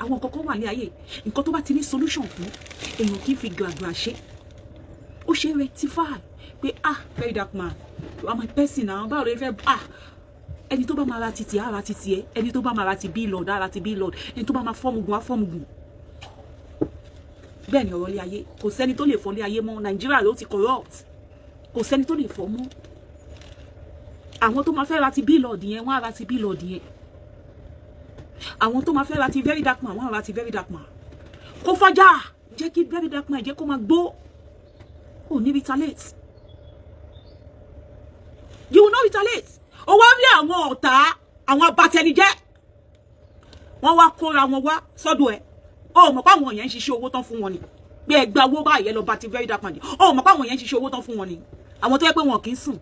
Àwọn nǹkan kan wà ní ayé, nǹkan tó bá ti ní solution fún, èèyàn kì í fi gbàgbà ṣe. Ó ṣe rectify pé, "Ah, Very Dark Man, you are my person now." Báwo ló fẹ́? Ah, ẹni tó bá máa ra titi á ra titi ẹ, ẹni tó bá máa ra ti Blord á ra ti Blord, ẹni tó bá máa fọ́ọ̀mù á fọ́ọ̀mù gùn. Bẹ́ẹ̀ ni ọ̀rọ̀ ilé ayé. Kò sẹ́ni tó lè fọ́ ilé ayé mọ́. Nàìjíríà ló ti corrupt, kò sẹ́ni tó lè fọ́ mọ́. Àwọn tó máa fẹ́ ra ti Blord yẹn, wọ́n á ra ti Blord yẹn. Àwọn tó máa fẹ́ ra ti Very Dark Man, wọ́n á ra ti Very Dark Man. Kó fọjá jẹ́ kí Very Dark Man jẹ́ kó máa gbó. Ò ní retaliate, you will not retaliate. Ó wá rí àwọn ọ̀tá, àwọn abatẹnijẹ́, wọ́n wá kóra wọn wá sọ́dọ̀ ẹ̀. Ó mọ̀ pé àwọn yẹn ń ṣiṣẹ́ owó tán fún wọn ni, bí ẹ gba owó báyìí, ẹ lọ bá ti Very Dark Man jẹ́. Ó mọ̀ pé àwọn yẹn ń ṣiṣẹ́ owó tán fún wọn ni. Àwọn tó yẹ pé wọn kì í sùn,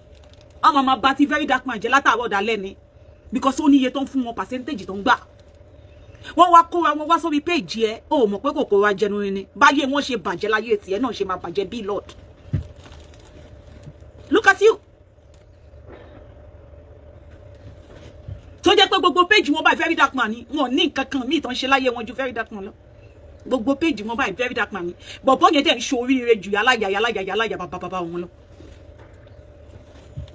wọ́n máa bá ti Very Dark Man jẹ́ látàárọ̀ dalẹ́ ni, because ó ní iye tó ń fún wọn, percentage tó ń gbà. Wọ́n wá kóra wọn wá sórí péèjì ẹ. Ó mọ̀ pé kòkòrò ajẹnu ni. Báyé wọn ṣe bàjẹ́, láyé tiẹ̀ náà ṣe máa bàjẹ́. Blord, look at you, tó jẹ́ pé gbogbo péjì wọn báyìí, Very Dark Man ni. Wọn ní nǹkan kan míì tó ń ṣe láyé wọn ju Very Dark Man lọ. Gbogbo péjì wọn báyìí, Very Dark Man ni. Bọ̀bọ́ yẹn dẹ̀ ń ṣoríire jù yálàyà yálàyà yálàyà bàbá bàbá wọn lọ.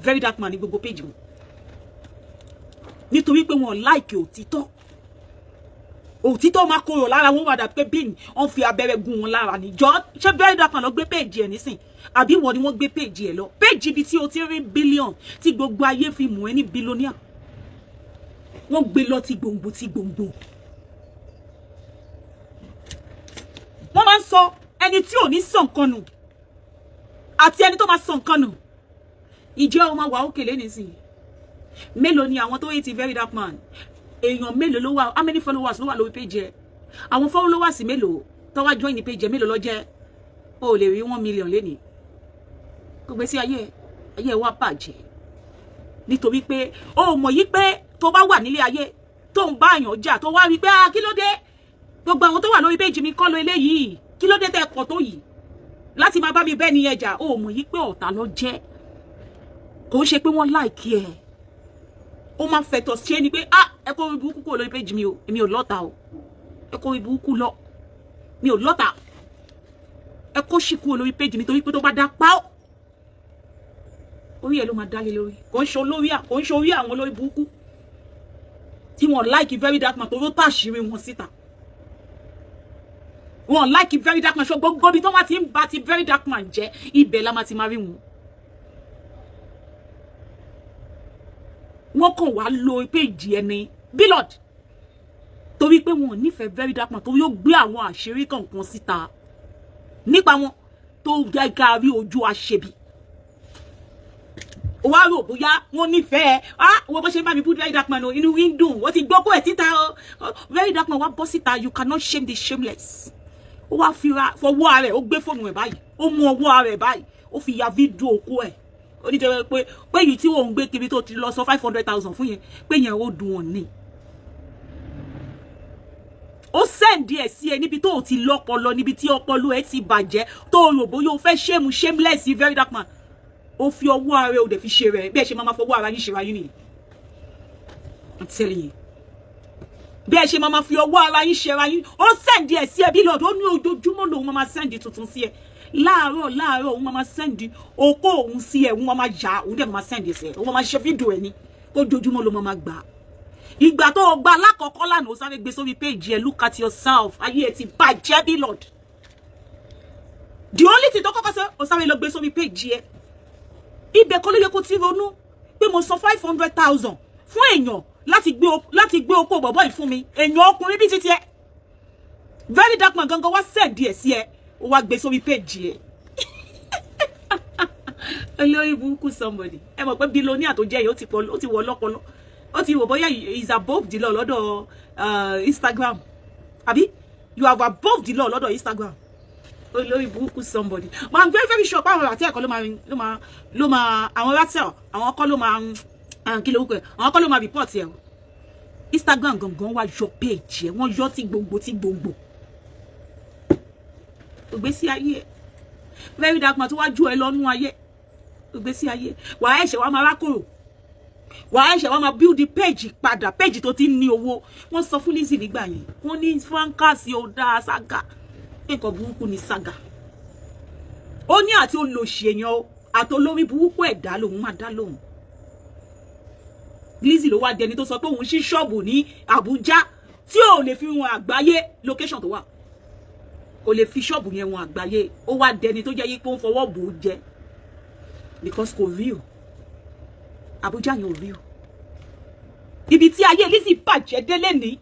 Very Dark Man ni gbogbo péjì wọn, nítorí pé wọn like òtítọ́. Òtítọ́ máa korò lára wọn, wàdà pé bí wọ́n fi abẹ́rẹ́ gún wọn lára níjọ́. Ṣé Very Dark Man lọ gbé péjì ẹ̀ nísìn, àbí wọ́n ni wọ́n gbé péjì ẹ̀ lọ? Péjì ibi tí o ti rí bílíọ̀n, tí gbogbo ayé fi mú ẹ ní billionaire, wọ́n gbé lọ tí gbòǹgbò tí gbòǹgbò. Wọ́n máa ń sọ ẹni tí ò ní sọ nǹkan nù àti ẹni tó máa sọ nǹkan nù. Ìjẹ́ o máa wà òkè lẹ́nu sí? Mélòó ni àwọn tó yé ti Very Dark Man? Èèyàn mélòó ló wà? How many followers ló wà lórí page ẹ? Àwọn followers mélòó tó wá join ní page ẹ? Mélòó ló jẹ́? O ò lè rí 1 million lẹ́nìí. Kò gbé sí ayé, ayé wa bàjẹ́ nítorí pé o mọ̀ yí pé tó bá wà nílé ayé, tó ń bá àyàn jà, tó wá rí pé, "Ah, kí ló dé? Gbogbo àwọn tó wà lórí page mi kọ́ ló eléyìí. Kí ló dé tẹ́ pọ̀ tó yìí láti máa bá mi bẹ́ẹ̀ ni ẹjà?" O mọ̀ yí pé ọ̀tá ló jẹ́. Kò ń ṣe pé wọ́n like ẹ̀. Ó máa fẹ̀tọ̀ ṣe ni pé, "Ah, ẹ kó ibùkún kúrò lórí page mi o. Èmi ò lọ́ta o. Ẹ kó ibùkún lọ, mi ò lọ́ta. Ẹ kó ṣì kúrò lórí page mi." Torí pé tó bá dá pa ó, orí ẹ ló máa dálé lórí. Kò ń ṣe olórí, kò ń ṣe orí àwọn olórí burúkú tí wọ́n like Very Dark Man tó ló tàṣírí wọn síta. Wọ́n like Very Dark Man. Ṣọ gbogbo ibi tó wá ti ń ba ti Very Dark Man jẹ́, ibẹ̀ la máa ti máa rí wọn. Wọ́n kàn wá lo péjì ẹni Blord torí pé wọn ò nífẹ̀ẹ́ Very Dark Man, torí ó gbé àwọn àṣírí kọ̀ọ̀kan síta nípa wọn tó jẹ́ ká rí ojú àṣebi. Ó wá rò bóyá wọ́n nífẹ̀ẹ́. Ah, wọ́n bó ṣe bá mi bú Very Dark Man o, inú rí ń dùn. Wọ́n ti gbọ́ kó ẹ̀ síta o. Very Dark Man wá bọ́ síta. You cannot shame the shameless. Ó wá fira fọwọ́ ara ẹ̀, ó gbé fóònù ẹ̀ báyìí, ó mú ọwọ́ ara ẹ̀ báyìí, ó fi ya fídíò okó ẹ̀. Ó ní tẹ́lẹ̀ pé èyí tí òun gbé kiri tó ti lọ sọ 500,000 fún yẹn, pé yẹn ó dùn wọn ní. Ó send ẹ̀ sí ẹ níbi tó o ti lọ́pọlọ, níbi tí ọpọlọ ẹ ti bàjẹ́, tó o rò bóyá o fẹ́ shame shameless Very Dark Man. Ó fi ọwọ́ ara ẹ, ò dẹ̀ fi ṣe rẹ̀. Bí ẹ ṣe máa ma fọwọ́ ara yín ṣe ra yín nìyí. I'm telling you, bí ẹ ṣe máa ma fi ọwọ́ ara yín ṣe ra yín. Ó send ẹ̀ sí ẹ bí lọ́dọ̀. Ó ní ojoojúmọ́ lòun máa ma send tuntun sí ẹ. Láàárọ̀ láàárọ̀, òun máa ma send okó òun sí ẹ, òun máa ma yà, òun dẹ̀ máa ma send ẹ̀ sí ẹ, òun máa ma ṣe fídíò ẹ ní kójoojúmọ́ ló máa ma gbà. Ìgbà tó o gba alákọ̀ọ́kọ́ lánàá, ó sáré gbé sórí péjì ẹ. Look at yourself. Ayé ẹ ti bàjẹ́ bí lord. The only thing tó kọ́kọ́ sọ, ó sáré lọ gbé sórí péjì ẹ. Ibẹ̀ kọ́ ló yẹ kó ti ronú pé mo san 500,000 fún èèyàn láti gbé okó bọ̀bọ̀ yìí fún mi, èèyàn ọkùnrin bíi títí ẹ. Very Dark Man gangan wá send ẹ̀ sí ẹ, ó wá gbé sórí péjì ẹ. Olórí burúkú somebody. Ẹ mọ̀ pé billionaire tó jẹ́ yìí, ó ti wọ lọ́pọlọ, ó ti wò bóyá is above the law lọ́dọ̀ Instagram, àbí you are above the law lọ́dọ̀ Instagram. Olórí burúkú somebody. But I'm very very sure pé àwọn àti ẹ̀kọ́ ló máa ló máa ló máa àwọn ratel, àwọn kọ́ ló máa, kí ló wúkọ̀ ẹ̀, àwọn kọ́ ló máa report ẹ̀ o. Instagram gangan wá yọ page ẹ̀, wọ́n yọ tí gbogbo tí gbogbo ìgbésí ayé ẹ̀. Very Dark Man tó wá ju ẹ lọ́nú ayé, ìgbésí ayé wàá ẹ̀ṣẹ̀ wàá máa rákòrò. Wàá ṣe wọ́n máa build the page padà, page tó ti ń ní owó. Wọ́n sọ fún Lizzy nígbà yẹn, wọ́n ní fracas ò dáa, saga, nǹkan burúkú ni saga. Ó ní àti olòṣì èèyàn àti olórí burúkú ẹ̀dá lòun máa dá lóhùn. Lizzy ló wá dẹni tó sọ pé òun ṣí ṣọ́ọ̀bù ní Àbújá tí ò lè fi wọn àgbáyé location tó wà, kò lè fi ṣọ́ọ̀bù yẹn wọn àgbáyé. Ó wá dẹni tó jẹ́ yí pé ó ń fọwọ́ bò ó jẹ because kò rí o, Àbújá yẹn ò rí o. Ibi tí ayé Lizzy bàjẹ́ délé ní,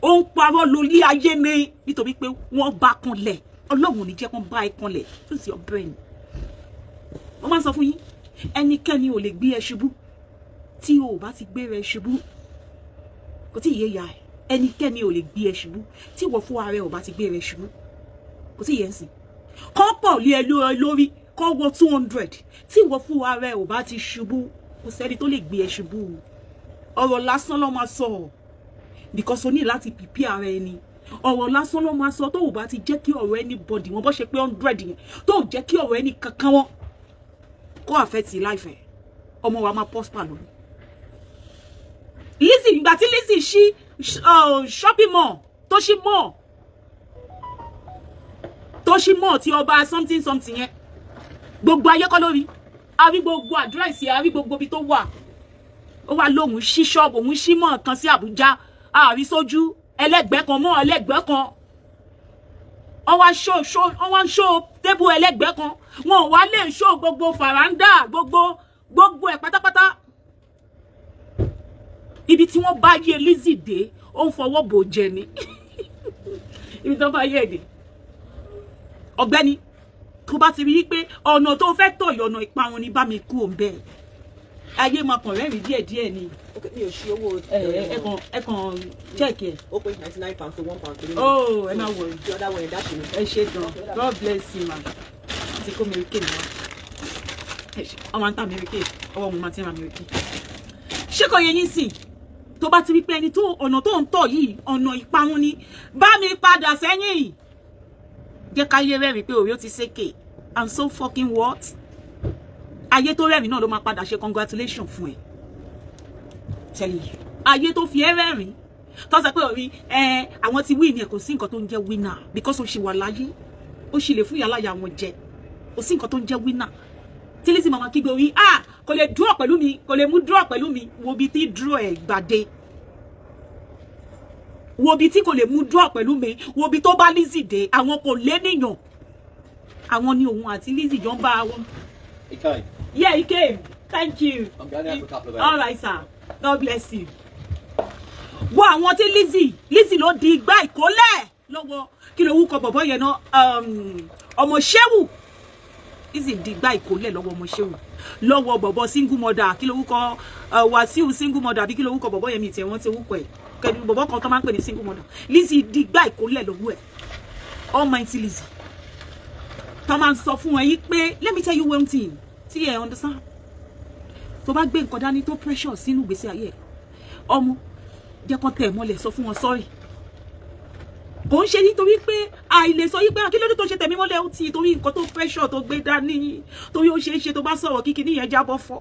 ó ń parọ́ lórí ayé ni nítorí pé wọ́n bá kanlẹ̀. Ọlọ́run ò ní jẹ́ kán bá ẹ kanlẹ̀. Use your brain. Wọ́n máa ń sọ fún yín, ẹnikẹ́ni ò lè gbé ẹ ṣubú tí o ò bá ti gbé rẹ ṣubú. Kò tí ì yé ya ẹ. Ẹnikẹ́ni ò lè gbé ẹ ṣubú tí ìwọ fún ara ẹ ò bá ti gbé rẹ ṣubú. Kò tí ì yé ń sìn. Kọ́ pọ̀ lé ẹ lórí, kọ́ wọ 200, tí ìwọ fún ara ẹ ò bá ti ṣubú, kò sẹ́ni tó lè gbé ẹ ṣubú. Ọ̀rọ̀ lásán ló máa sọ because o ní láti prepare ara ẹni. Ọ̀rọ̀ lásán ló máa sọ. Tó o bá ti jẹ́ kí ọ̀rọ̀ anybody wọn bọ́ ṣe pé 100 yẹn, tó o jẹ́ kí ọ̀rọ̀ ẹni kankan wọn kó affect life ẹ̀, ọmọ wa máa prosper lórí. Lizzy, ìgbà tí Lizzy ṣí shopping mall, tó ṣí mall, tó ṣí mall tí ọba something something yẹn, gbogbo ayé kọ́ lórí a rí gbogbo address, a rí gbogbo ibi tó wà. Ó wá lóhùn ṣí ṣọ́ọ̀bù, òun ṣí mall kan sí Àbújá, àrí sójú ẹlẹ́gbẹ́ kan mọ́ ẹlẹ́gbẹ́ kan. Wọ́n wá ṣó ṣó, wọ́n wá ń ṣó table ẹlẹ́gbẹ́ kan, wọn ò wá lè ṣó gbogbo faranda, gbogbo gbogbo ẹ̀ pátápátá. Ibi tí wọ́n bá yé Lizzy dé, ó ń fọwọ́ bò jẹ ni. Ibi tí wọ́n bá yé èdè, ọ̀gbẹ́ni, tó bá ti rí i pé ọ̀nà tó fẹ́ tọ̀ yọ̀nà ìparun ni, bá mi kú òun bẹ́ẹ̀, ayé máa kàn rẹ́rìn díẹ̀díẹ̀ ni. Ok, mi ò ṣí owó. Ẹ kàn check ẹ. Ó pé £99 to £1 three. Oh, ẹ má worry. The other one, dash mi. Ẹ ṣe gan. God bless you, ma. Ti kó Mary Kay mi wá. Ẹ ṣe ọmọ àǹtà Mary Kay, ọwọ́ mo máa ti ra Mary Kay. Ṣé kò yẹ yín sìn? Tó bá ti rí pé ẹni tó ọ̀nà tó ń tọ̀ yìí, ọ̀nà ìparun ni, bá mi padà sẹ́yìn, jẹ́ káyé rẹ́rìn pé òrí ó ti ṣèké. And so fucking what? Ayé tó rẹ́rìn náà ló máa padà ṣe congratulation fún ẹ. Tell you, ayé tó fi ẹ́ rẹ́rìn tó sọ pé orí ẹ àwọn ti win ẹ, kò sí nǹkan tó ń jẹ́ winner because ó ṣì wà láyé, ó sì lè fún ìyá láyà wọn jẹ. Kò sí nǹkan tó ń jẹ́ winner tí Lizzy màmá kígbe orí, ah, kò lè draw pẹ̀lú mi, kò lè mú draw pẹ̀lú mi. Wo bí tí draw ẹ̀ gbàdé, wo bí tí kò lè mú draw pẹ̀lú mi, wo bí tó bá Lizzy dé. Àwọn kò lé níyàn, àwọn ni òun àti Lizzy jọ ń bá wọn. He came. Yeah, he came. Thank you. I'm going out for a couple of hours. All right, sir. God bless you. Wo àwọn tí Lizzy ló di igbá ìkólẹ̀ lọ́wọ́. Kí ló wúkọ bọ̀bọ̀ yẹn náà? Ọmọ Ṣéwù. Lizzy di igbá ìkólẹ̀ lọ́wọ́ ọmọ Ṣéwù, lọ́wọ́ bọ̀bọ̀ single mother. Kí ló wúkọ Wàsíù single mother àbí kí ló wúkọ bọ̀bọ̀ yẹn? Mi tiẹ̀ wọ́n ti wúkọ ẹ̀ kẹ́ni bọ̀bọ̀ kan tó máa ń pè ní single mother. Lizzy di igbá ìkólẹ̀ lọ́wọ́ ẹ̀. Almighty Lizzy tó máa ń sọ fún ẹ yí pé, let me tell you one thing tí ẹ understand: tó bá gbé nǹkan dání tó precious sínú ìgbésí ayé ẹ, ọmọ, jẹ́ kán tẹ̀ mọ́lẹ̀, sọ fún wọn sorry. Kò ń ṣe nítorí pé àìlè sọ yí pé akílódé tó ṣe tẹ̀mí mọ́lẹ̀, ó ti torí nǹkan tó pressure tó gbé dání, torí ó ṣeé ṣe tó bá sọ̀rọ̀ kí kinní yẹn jábọ́ fọ́,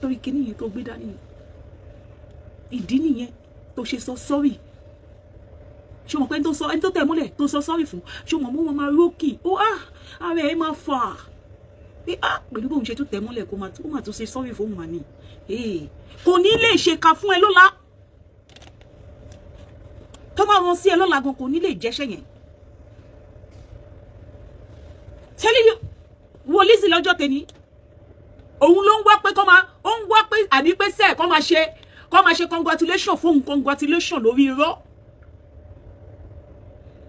torí kinní yẹn tó gbé dání, ìdí nìyẹn tó ṣe sọ sorry. Ṣé o mọ̀ pé ẹni tó sọ, ẹni tó tẹ̀ mọ́lẹ̀ tó sọ sorry fún, ṣé o mọ̀ mọ́ wọn máa rókì ó, ah, ara ẹ̀ máa fà pé, ah, pẹ̀lú bóun ṣe tún tẹ̀ mọ́lẹ̀, kó máa tún ṣe sorry fóun mà ní, kò ní lè ṣe ka fún ẹ lọ́la. Tó máa rán sí ẹ lọ́la gan, kò ní lè jẹ́ṣẹ́ yẹn. Telling you. Wo Lizzy lọ́jọ́ tẹni, òun ló ń wá pé kọ́ máa, ó ń wá pé àní pé sẹ́ẹ̀ kọ́ máa ṣe congratulation fóun, congratulation lórí irọ́.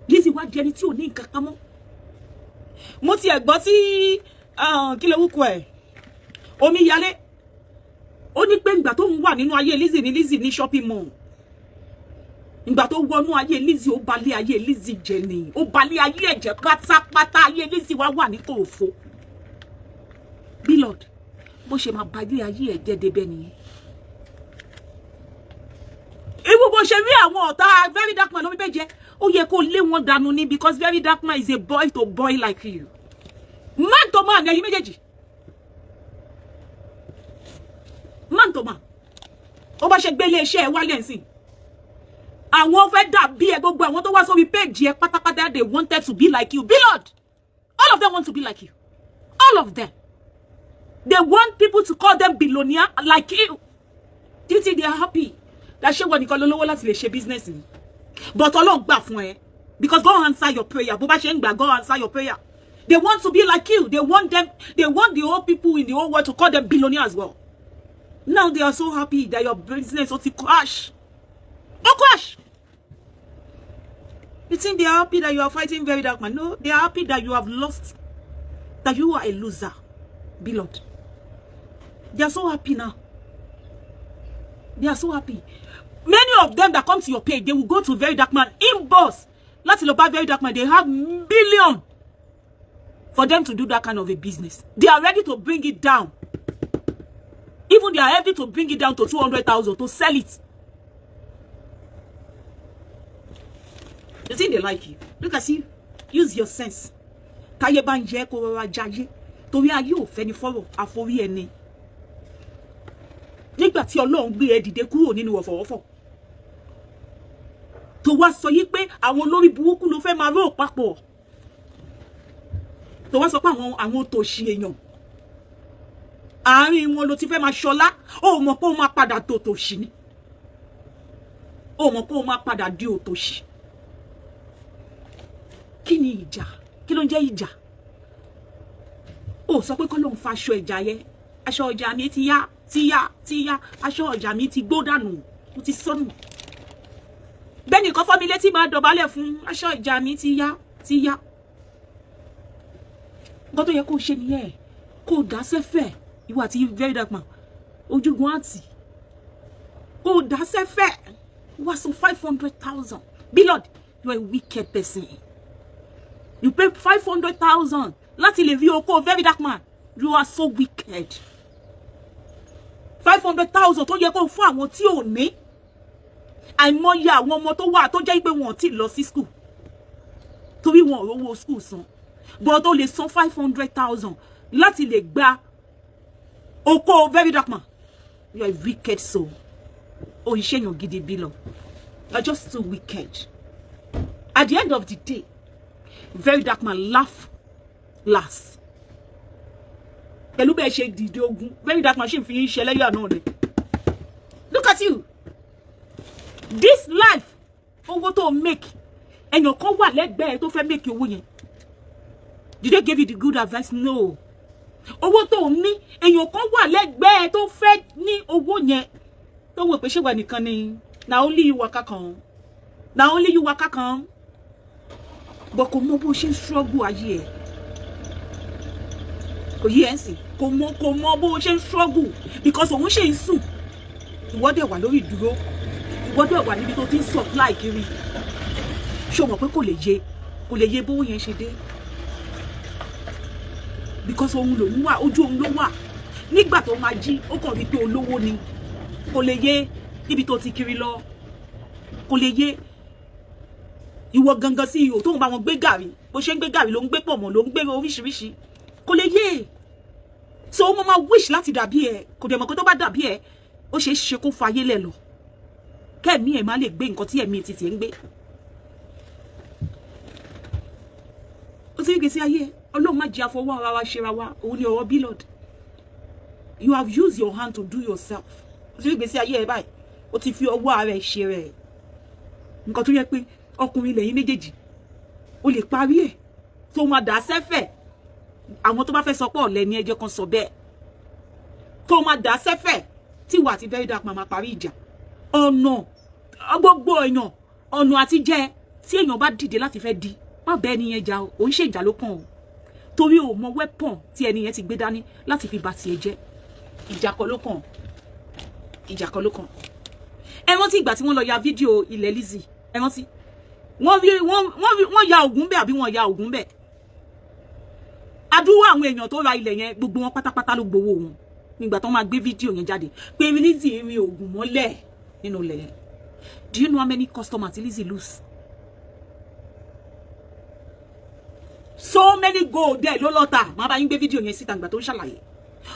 Lizzy wá di ẹni tí ò ní nǹkan kan mọ́. Mo ti ẹ̀ gbọ́ tí kí ló wúkọ ẹ̀, omi yalé, ó ní pé ìgbà tó ń wà nínú ayé Lizzy ní Lizzy ní shopping mall. Ìgbà tó wọnú ayé Lizzy, ó balẹ̀ ayé Lizzy jẹ́ ni, ó balẹ̀ ayé ẹ̀jẹ̀ pátápátá. Ayé Lizzy wá wà ní kòròfo. Blord bó ṣe máa balẹ̀ ayé ẹ̀jẹ̀ débẹ̀ nìyẹn. Irú bó ṣe rí àwọn ọ̀tá Very Dark Man lórí bẹ́ẹ̀ jẹ́, ó yẹ kó lé wọn dànù ni because Very Dark Man is a boy to boy like you, man to man. Ẹ̀yin méjèèjì Man to man, ó bá ṣe gbé iléeṣẹ́ ẹ wálẹ̀ ńsìn, àwọn fẹ́ dàbí ẹ. Gbogbo àwọn tó wá sórí page ẹ pátápátá, they wanted to be like you, Blord. All of them want to be like you. All of them, they want people to call them billionaire like you. Do you think they are happy that ṣé wọn nìkan ló lówó láti lè ṣe business ni? But Ọlọ́run gbà fún ẹ, because God answer your prayer. Bó bá ṣe ń gbà, God answer your prayer. They want to be like you. They want them, they want the whole people in the whole world to call them billionaire as well. Now they are so happy that your business ó ti crash, ó crash. You think they are happy that you are fighting Very Dark Man? No, they are happy that you have lost, that you are a loser, Blord. They are so happy now. They are so happy. Many of them that come to your page, they will go to Very Dark Man inbox láti lọ bá Very Dark Man. They have billion for them to do that kind of a business. They are ready to bring it down. Even they are ready to bring it down to 200,000 to sell it. You think they like you? Look at you. Use your sense. Táyé bá ń jẹ́, kó rọra jayé, torí ayé ò fẹ́ ni fọ́rọ̀ àforí ẹni. Nígbà tí Ọlọ́run gbé ẹ dìde kúrò nínú ọ̀fọ̀wọ́fọ̀, tó wá sọ yí pé àwọn olórí burúkú ló fẹ́ máa rò papọ̀, tó wá sọ pé àwọn tòṣì èèyàn àárín wọn ló ti fẹ́ máa ṣọlá, ó mọ̀ pé ó máa padà tòṣì ni. Ó mọ̀ pé ó máa padà di òtòṣì. Kí ni ìjà? Kí ló ń jẹ́ ìjà? Ó sọ pé kọ́ ló ń fa aṣọ ìjà yẹ. Aṣọ ọjà mi ti yá, ti yá, ti yá. Aṣọ ọjà mi ti gbó dànù, mo ti sọnù. Bẹ́ẹ̀ nìkan fọ́ mi létí, máa dọ̀bálẹ̀ fún. Aṣọ ìjà mi ti yá, ti yá. Nǹkan tó yẹ kó o ṣe nìyẹn, kó o dá sẹ́fẹ̀, ìwọ àti Very Dark Man, ojúgun àǹtí, kó o dá sẹ́fẹ̀, wá san 500,000. Blord, you are a wicked person. You pay 500,000 láti lè rí oko Very Dark Man. You are so wicked. 500,000 tó yẹ kó fún àwọn tí ò ní. Àìmọye àwọn ọmọ tó wà tó jẹ́ pé wọn ò tí ì lọ sí school torí wọn ò rówó school san, but ó lè san 500,000 láti lè gba oko Very Dark Man. You are a wicked soul. O iṣẹ́ yàn gidi bí lọ. You are just too wicked. At the end of the day, Very Dark Man laugh last. Pẹ̀lú bẹ́ẹ̀ ṣe dìde ogun, Very Dark Man ṣì ń fi yín ṣe ẹlẹ́yà náà ni. Look at you, this life. Owó tó make, èèyàn kan wà lẹ́gbẹ̀ẹ́ tó fẹ́ make owó yẹn. Did they give you the good advice? No. Owó tó ní, èèyàn kan wà lẹ́gbẹ̀ẹ́ tó fẹ́ ní owó yẹn, tó wò pé ṣé wà nìkan ni. Na only you waka kan, na only you waka kan, but kò mọ bó ṣe ń struggle ayé ẹ̀. Kò yí ẹ̀ ń sìn. Kò mọ bó ṣe ń struggle, because òun ṣe ń sùn, ìwọ dẹ̀ wà lórí ìdúró, ìwọ dẹ̀ wà níbi tó ti ń supply kiri. Ṣé o mọ̀ pé kò lè yé bówó yẹn ṣe dé? Because òun lòun wà, ojú òun ló wà. Nígbà tó máa jí, ó kàn rí pé olówó ni. Kò lè yé níbi tó ti kiri lọ. Kò lè yé ìwọ gangan sí ihò tó ń bá wọn gbé gàrí. Bó ṣe ń gbé gàrí ló ń gbé pọ̀mọ́, ló ń gbé oríṣiríṣi. Kò lè yé. So ó máa wish láti dàbí ẹ. Kò dẹ̀ mọ̀ pé tó bá dàbí ẹ, ó ṣeé ṣe kó fayé lẹ̀ lọ, kẹ́ẹ̀mí ẹ̀ má lè gbé nǹkan tí ẹ̀mí títì ń gbé. Ó ti rí gbèsè ayé ẹ. Ọlọ́run má jẹ́ àfọwọ́ ara wa ṣera wa. Òun ni ọ̀rọ̀ Blord. You have used your hand to do yourself. Ó ti rí gbèsè ayé ẹ báyìí. Ó ti fi ọwọ́ ara ẹ ṣe rẹ̀. Nǹkan tó yẹ pé ọkùnrin lẹ́yìn méjèèjì, ó lè parí ẹ̀, tó máa dà sẹ́fẹ̀. Àwọn tó bá fẹ́ sọ pé ọ̀lẹ ní ẹjẹ́ kan sọ bẹ́ẹ̀, tó máa dà sẹ́fẹ̀ tí wà àti Very Dark máa parí ìjà. Ọ̀nà gbogbo èèyàn, ọ̀nà àti jẹ́ tí èèyàn bá dìde láti fẹ́ di, má bẹ́ẹ̀ ni yẹn jà o. Ò ń ṣèjà ló kàn o, torí o mọ weapon tí ẹni yẹn ti gbé dání láti fi bà tiẹ̀ jẹ́. Ìjà kọ́ ló kàn, ìjà kọ́ ló kàn. Ẹ rántí ìgbà tí wọ́n lọ ya fídíò ilẹ̀ Lizzy? Ẹ rántí wọ́n rí wọ́n ya ògùn bẹ́ẹ̀ àbí wọ́n ya ògùn bẹ́ẹ̀? Adúrú àwọn èèyàn tó ra ilẹ̀ yẹn, gbogbo wọn pátápátá ló gbowó wọn nígbà tó máa gbé fídíò yẹn jáde pé Lizzy rí ògùn mọ́lẹ̀ nínú ilẹ̀ yẹn. Do you know how many customers Lizzy lose? So many gold there ló lọ tà. Máa bá yín gbé fídíò yẹn síta nígbà tó ń ṣàlàyé.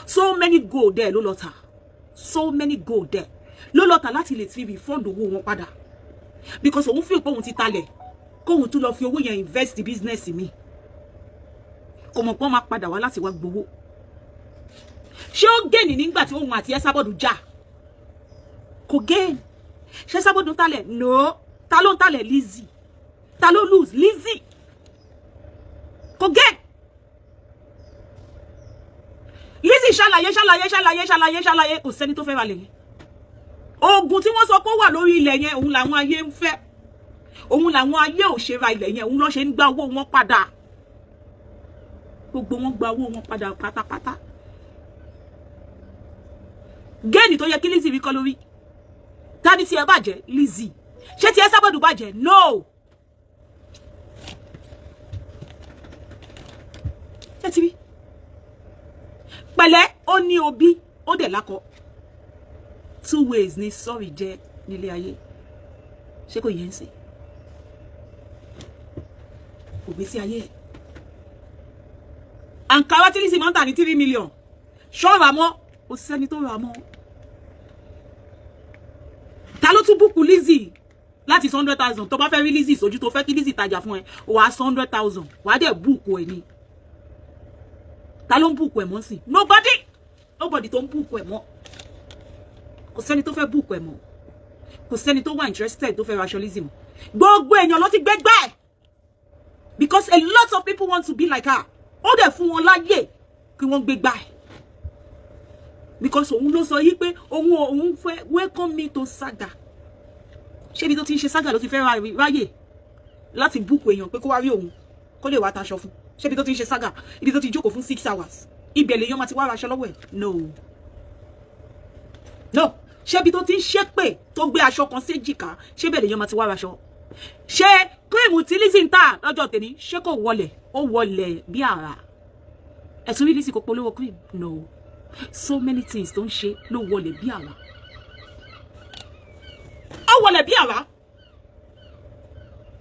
So many gold there ló lọ tà. So many gold there ló lọ tà láti lè fi refund owó wọn padà, because òun fi pé òun ti talẹ̀, kóun tún lọ fi owó yẹn invest business mi. Kò mọ̀ pé wọ́n máa padà wá láti wá gbowó. Ṣé ó gain nígbà tí òun àti Esabod jà? Kò gain. Ṣé Esabod ń talẹ̀? No. Ta ló ń talẹ̀? Lizzy. Ta ló lose? Lizzy. Kò gain. Lizzy ṣàlàyé, ṣàlàyé, ṣàlàyé, ṣàlàyé, ṣàlàyé, kò sẹ́ni tó fẹ́ ra lẹ̀ yẹn. Ogun tí wọ́n sọ pé ó wà lórí ilẹ̀ yẹn, òun làwọn ayé ń fẹ́, òun làwọn ayé ò ṣe ra ilẹ̀ yẹn, òun ló ṣe ń gba owó wọn padà. Gbogbo wọn gba owó wọn padà pátápátá. Gain tó yẹ kí Lizzy rí kọ́ lórí. Ta ni tí ẹ bàjẹ́? Lizzy. Ṣé tí Esabod bàjẹ́? No. Ṣé ti rí pẹ̀lẹ́? Ó ní òbí, ó dẹ̀ lákọ. Two ways ni sorry jẹ́ nílé ayé. Ṣé kò yẹn ń sìn ògbésí ayé ẹ̀? Àǹkárá tí Lizzy máa ń tà ní 3 million, ṣọ́ra mọ́, kò sẹ́ni tó rà mọ́. Ta ló tún book Lizzy láti 100,000? Tó bá fẹ́ rí Lizzy sójú, tó fẹ́ kí Lizzy tajà fún ẹ, wàá san 100,000, wàá dẹ̀ book ẹ̀ ni. Ta ló ń book ẹ̀ mọ́ sí? Nobody, nobody tó ń book ẹ̀ mọ́. Kò sẹ́ni tó fẹ́ book ẹ̀ mọ́. Kò sẹ́ni tó wà interested tó fẹ́ raṣọ Lizzy mọ́. Gbogbo èèyàn ló ti gbé gbá ẹ̀, because a lot of people want to be like her. Ó dẹ̀ fún wọn láyè kí wọ́n gbé gbá ẹ̀, because òun ló sọ yí pé òun fẹ́ "Welcome me to saga". Ṣé ibi tó ti ń ṣe saga ló ti fẹ́ ráyè láti book èèyàn pé kó wá rí òun, kó lè wá taṣọ fún? Ṣé ibi tó ti ń ṣe saga, ibi tó ti jókòó fún 6 hours, ibẹ̀ lèèyàn máa ti wá raṣọ lọ́wọ́ ẹ̀? No, no. Ṣé ibi tó ti ń ṣépè, tó gbé aṣọ kan séjìká, ṣé bẹ́ẹ̀ lèèyàn máa ti wá raṣọ? Ṣé cream tí Lizzy ń tà lọ́jọ́ tèmi, ṣé kò wọlẹ̀? Ó wọlẹ̀ bí àrà. Ẹ̀sùn rí Lizzy kò polówó cream? No. So many things tó ń ṣe ló wọlẹ̀ bí àrà. Ó wọlẹ̀ bí àrà.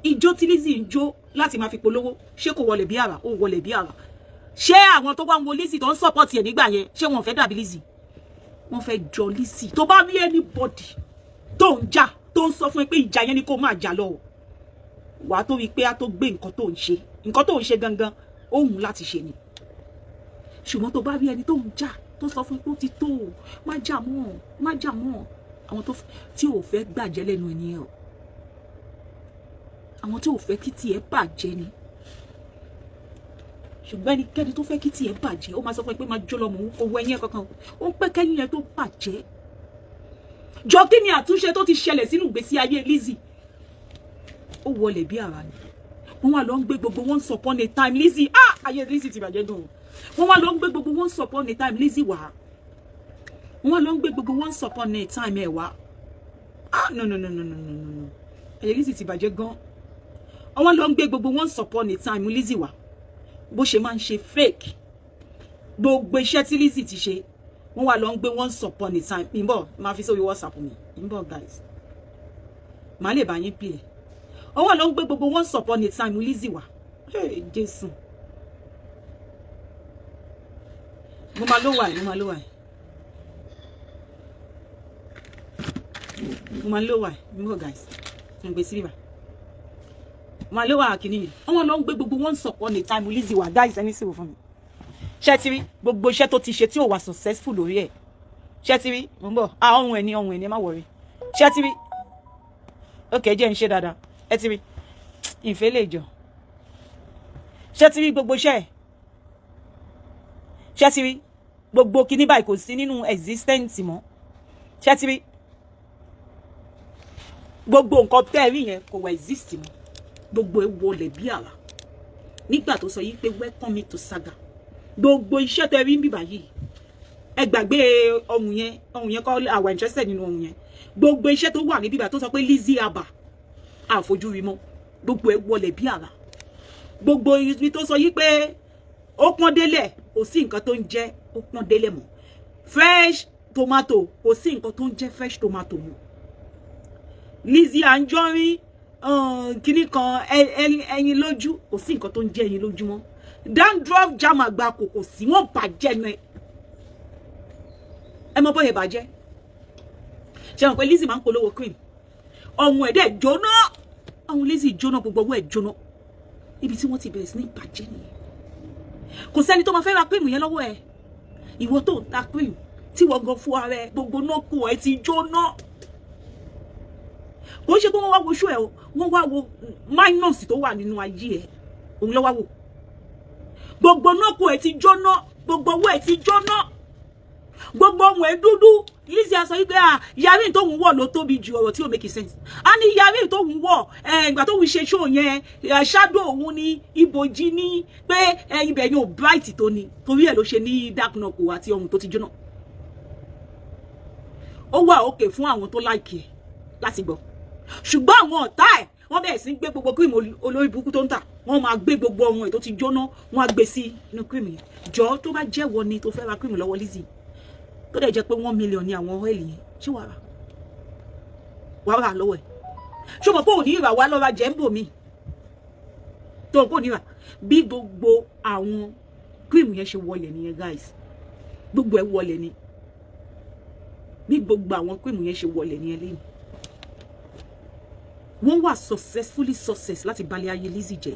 Ijó tí Lizzy ń jó láti máa fi polówó, ṣé kò wọlẹ̀ bí àrà? Ó wọlẹ̀ bí àrà. Ṣé àwọn tó wá ń wo Lizzy, tó ń support ẹ̀ nígbà yẹn, ṣé wọn fẹ́ dàbí Lizzy? Wọ́n fẹ́ jọ Lizzy. Tó bá rí anybody tó ń jà, tó ń sọ fún ẹ pé ìjà yẹn ni kó máa jà lọ, wàá tó rí i pé á tó gbé nǹkan tó ń ṣe, nǹkan tó ń ṣe gangan òun láti ṣe ni. Ṣùgbọ́n tó bá rí ẹni tó ń jà, tó sọ fún pé ó ti tó o, má jà mọ́, má jà mọ́, àwọn tó tí ò fẹ́ gbàjẹ́ lẹ́nu ẹni ẹ o, àwọn tí ò fẹ́ kí tiẹ̀ bàjẹ́ ni. Ṣùgbọ́n ẹnikẹ́ni tó fẹ́ kí tiẹ̀ bàjẹ́, ó máa sọ fún ẹ pé máa jó lọ, mọ̀ owó ẹ̀yìn ẹ̀ kankan, ó ń pẹ́ kẹ́yìn ẹ tó bàjẹ́. Jọ, kí ni àtúnṣe tó ti ṣẹlẹ̀ sínú ìgbésí ayé Lizzy? Ó wọlé bí àrà ni. Wọ́n wá lọ ń gbé gbogbo once upon a time Lizzy. Ah, ayé Lizzy ti bàjẹ́ gan o. Wọ́n wá lọ ń gbé gbogbo once upon a time Lizzy wá. Wọ́n wá lọ ń gbé gbogbo once upon a time ẹ̀ wá. Ah, no, no, no, no, no, no, no, ayé Lizzy ti bàjẹ́ gan. Wọ́n wá lọ ń gbé gbogbo once upon a time Lizzy wá, bó ṣe máa ń ṣe fake. Gbogbo iṣẹ́ tí Lizzy ti ṣe, wọ́n wá lọ ń gbé once upon a time. Ìbọ̀ máa fi sórí WhatsApp mi. Ìbọ̀ guys, màá lè bá yín play ẹ̀. Wọ́n wá lọ ń gbé gbogbo once upon a time Lizzy wá. Hey, Jésù, mo máa ló wà ẹ̀, mo máa ló wà ẹ̀, mo máa ló wà ẹ̀. Ìbọ̀ guys, mo gbé sí bíbá, mo máa ló wà kìíní yẹn. Wọ́n wá lọ ń gbé gbogbo once upon a time Lizzy wá. Guys, ẹni sì wò fún mi. Ṣé ti rí gbogbo iṣẹ́ tó ti ṣe tí ò wà successful lórí ẹ̀? Ṣé ti rí? Mo ń bọ̀. Ah, ọ̀hún ẹ̀ ní, ọ̀hún ẹ̀ ní, ẹ má worry. Ṣé ti rí? Ok, jẹ́ ń ṣe dáadáa. Ẹ ti rí ìfẹ́ lè jọ. Ṣé ti rí gbogbo iṣẹ́ ẹ̀? Ṣé ti rí gbogbo kíní báyìí? Kò sí nínú existence mọ́. Ṣé ti rí gbogbo nǹkan tẹ́ ẹ rí yẹn? Kò wà exist mọ́. Gbogbo ẹ wọlé bí àrà nígbà tó sọ yìí pé "Welcome me to saga". Gbogbo iṣẹ́ tẹ́ rí ń bìbà yìí, ẹ gbàgbé ohun yẹn. Ohun yẹn kọ́ àwa interested nínú ohun yẹn. Gbogbo iṣẹ́ tó wà ní bíbà tó sọ pé Lizzy Abba, àfojúrí mọ́. Gbogbo ẹ wọlé bí àrà. Gbogbo ibi tó sọ yìí pé ó pọ́n délẹ̀, kò sí nǹkan tó ń jẹ́ ó pọ́n délẹ̀ mọ́. Fresh tomato, kò sí nǹkan tó ń jẹ́ fresh tomato mọ́. Lizzy Anjorin, kíní kan, ẹyin lójú, kò sí nǹkan tó ń jẹ́ ẹyin lójú mọ́. Dandruff jam àgbà kò sí, wọ́n bàjẹ́ nu ẹ. Ẹ mọ bóyá bàjẹ́. Ṣe mọ̀ pé Lizzy máa ń polówó cream? Ọ̀hún ẹ̀ dẹ̀ jóná, ọ̀hún Lizzy jóná, gbogbo owó ẹ̀ jóná. Ibi tí wọ́n ti bẹ̀rẹ̀ sí ní bàjẹ́ nìyẹn. Kò sẹ́ni tó máa fẹ́ ra cream yẹn lọ́wọ́ ẹ̀. Ìwọ tó ń ta cream, tí wọ́n gan fún ara ẹ̀, gbogbo náà kù ẹ̀ ti jóná. Kò ń ṣe pé wọ́n wá wo ṣó ẹ̀ o, wọ́n wá wo minus tó wà nínú ayé ẹ̀, òun ló wá wò. Gbogbo náà kù ẹ̀ ti jóná, gbogbo owó ẹ̀ ti jóná, gbogbo ohun ẹ̀ dúdú. Lizzy sọ wípé à yarí tóun wọ̀ ló tóbi ju, ọ̀rọ̀ tí ò make sense. A ní yarí tóun wọ̀ ìgbà tóun ṣe show yẹn, shadow òun ní ibòjì ní pé ibẹ̀ yẹn ò bright tó ni, torí ẹ̀ ló ṣe ní dark knuckle àti ohun tó ti jóná. Ó wà òkè fún àwọn tó like ẹ̀ láti gbọ́, ṣùgbọ́n àwọn ọ̀tá ẹ̀, wọ́n bẹ̀rẹ̀ sí gbé gbogbo cream olórí burúkú tó ń tà, wọ́n máa gbé gbogbo ohun ẹ̀ tó ti jóná, wọ́n á gbé sí inú cream yẹn. Jọ, tó bá jẹ́wọ́ ni tó fẹ́ ra cream lọ́wọ́ Lizzy, tó dẹ̀ jẹ́ pé 1 million ní àwọn oil yẹn, ṣé wàá rà? Wàá rà lọ́wọ́ ẹ̀? Ṣé o mọ̀ pé òní ìrà wá lọ́ra jẹ́ ń bò mí tó kò ní rà? Bí gbogbo àwọn cream yẹn ṣe wọlé nìyẹn, guys. Gbogbo ẹ̀ wọlé ni. Bí gbogbo àwọn cream yẹn ṣe wọlé nìyẹn lẹ́yìn wọ́n wà successfully success láti balẹ̀ ayé Lizzy jẹ́,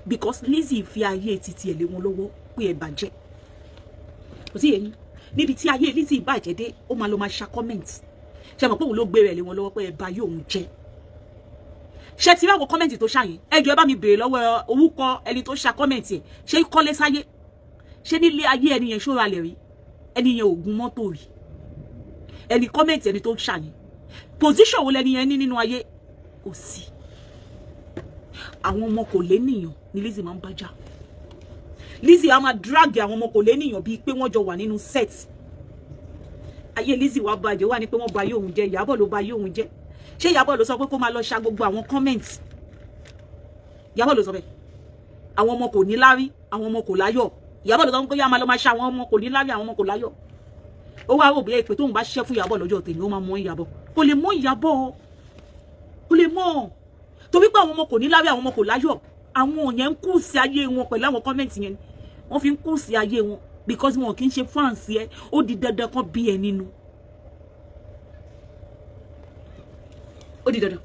because Lizzy fi ayé títí ẹ̀ lé wọn lọ́wọ́ pé ẹ bàjẹ́. Kò sí èyí níbi tí ayé Lizzy bàjẹ́ dé, ó máa lọ máa ṣa comment. Ṣe mọ̀ pé òun ló gbé rẹ̀ lé wọn lọ́wọ́ pé ẹ bà ayé òun jẹ́? Ṣe ti rí àwọn comment tó ṣàyẹn? Ẹ jọ̀ọ́, ẹ bá mi béèrè lọ́wọ́ orúkọ ẹni tó ṣa comment ẹ̀. Ṣé kọ́lé sáyé? Ṣé nílé ayé ẹni yẹn ṣóra lẹ̀ rí? Ẹni yẹn ò gun mọ́tò rí. Ẹni comment, ẹni tó ṣàyẹn, position wo lẹni yẹn ní nínú ayé? Kò sí. Àwọn ọmọ kò lénìyàn ní Lizzy máa ń bá jà. Lizzy á máa drag àwọn ọmọ kò lénìyàn bíi pé wọ́n jọ wà nínú set. Ayé Lizzy wá bàjẹ́, wà ní pé wọ́n ba ayé òun jẹ́. Ìyábọ̀ ló ba ayé òun jẹ́. Ṣé Ìyábọ̀ ló sọ pé kó máa lọ ṣa gbogbo àwọn comment? Ìyábọ̀ ló sọ bẹ́ẹ̀, àwọn ọmọ kò ní lárí, àwọn ọmọ kò láyọ̀. Ìyábọ̀ ló sọ pé yá máa lọ máa ṣa àwọn ọmọ kò ní lárí, àwọn ọmọ kò láyọ̀. Ó wá rò bí èpè tóun bá ṣiṣẹ́ fún Ìyábọ̀ lọ́jọ́ tèmi, ó máa mọ Ìyábọ̀. Kò lè mọ Ìyábọ̀, kò lè mọ, torí pé àwọn ọmọ kò ní lárí, àwọn ọmọ kò láyọ̀, àwọn yẹn ń kú sí ayé wọn pẹ̀lú àwọn comment yẹn. Wọ́n fi ń kú sí ayé wọn because wọn kì í ṣe fans ẹ. Ó di dandan kan bí ẹ nínú, ó di dandan,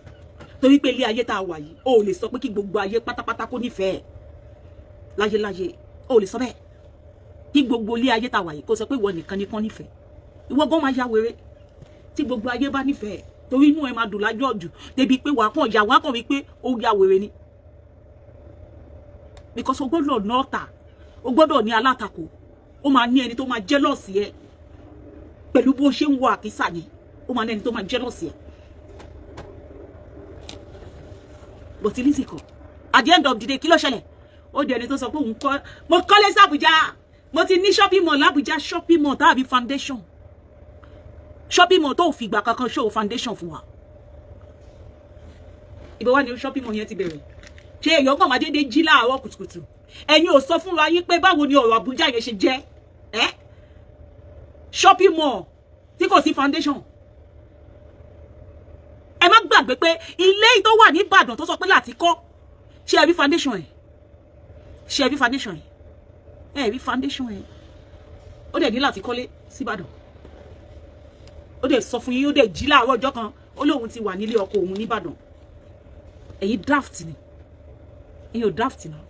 torí pé ilé ayé tá a wà yìí, o ò lè sọ pé kí gbogbo ayé pátápátá kó nífẹ̀ẹ́ láyéláyé. O ò lè sọ bẹ́ẹ̀, kí gbogbo ilé ayé tá a wà yìí kó sọ pé ìwọ nìkan ni kán nífẹ̀ẹ́. Ìwọ gan máa ya wèrè tí gbogbo ayé bá nífẹ̀ẹ́, torí inú ẹ máa dùn lájọ́ jù débi pé wàá kàn yà, wàá kàn wípé ó ya wèrè ni, because o gbọ́dọ̀ ní ọ̀tá, o gbọ́dọ̀ ní alátakò, ó máa ní ẹni tó máa jealous ẹ pẹ̀lú bó ṣe ń wọ àkísà yẹn. Ó máa ní ẹni tó máa jealous ẹ. But Lizzy kọ, at the end of the day, kí ló ṣẹlẹ̀? Ó di ẹni tó sọ pé òun kọ́, mo kọ́lé sí Àbújá, mo ti ní shopping mall l'Àbújá. Shopping mall tàbí foundation? Shopping mall tó fìgbà kankan show foundation fún wa, ibo wá ní shopping mall yẹn ti bẹ̀rẹ̀? Ṣé èèyàn kàn máa dédé jí láàárọ̀ kùtùkùtù? Ẹ̀yin ò sọ fún wa yín pé báwo ni ọ̀rọ̀ Àbújá yẹn ṣe jẹ́ ẹ́? Shopping mall tí kò sí foundation. Ẹ má gbàgbé pé ilé tó wà ní Ìbàdàn tó sọ pé láti kọ́, ṣé ẹ rí foundation ẹ̀? Ṣé ẹ rí foundation ẹ̀? Ẹ rí foundation ẹ̀. Ó dẹ̀ ní láti kọ́lé síbàdàn. Ó dẹ̀ sọ fún yín, ó dẹ̀ jí láàárọ̀ ọjọ́ kan, ó lóun ti wà nílé ọkọ òun nìbàdàn. Ẹ̀yin draft ni, ẹ̀yin ò draft náà.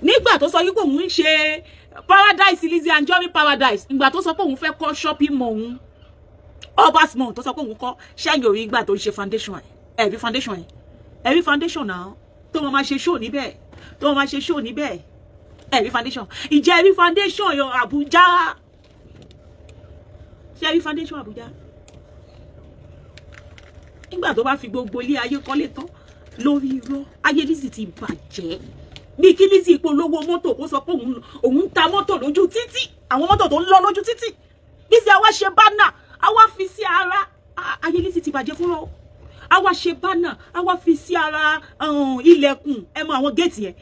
Nígbà tó sọ yín pé òun ń ṣe paradise, Lizzy Anjorin paradise, ìgbà tó sọ pé òun fẹ́ kọ́ shopping mall òun, Obas Mall tó sọ pé òun kọ́, ṣẹ́yìn orí ìgbà tó ń ṣe foundation ẹ̀? Ẹ̀ rí foundation ẹ̀? Ẹ̀ rí foundation náà tó wọn máa ṣe show níbẹ̀, tó wọn máa ṣe show níbẹ̀? Ẹ̀ rí foundation? Ìjẹ́ rí foundation yọ Àbújá? Ṣé rí foundation Àbújá? Nígbà tó bá fi gbogbo ilé ayé kọ́lé tán lórí irọ́, ayé Lizzy ti bàjẹ́. Bí kí Lizzy polówó mọ́tò, kó sọ pé òun ń ta mọ́tò lójú títì, àwọn mọ́tò tó ń lọ lójú títì, Lizzy àwa ṣe banner, àwa fi sí ara. Ayé Lizzy ti bàjẹ́ fúnra o. Àwa ṣe banner, àwa fi sí ara ilẹ̀kùn. Ẹ mọ àwọn géètì yẹn,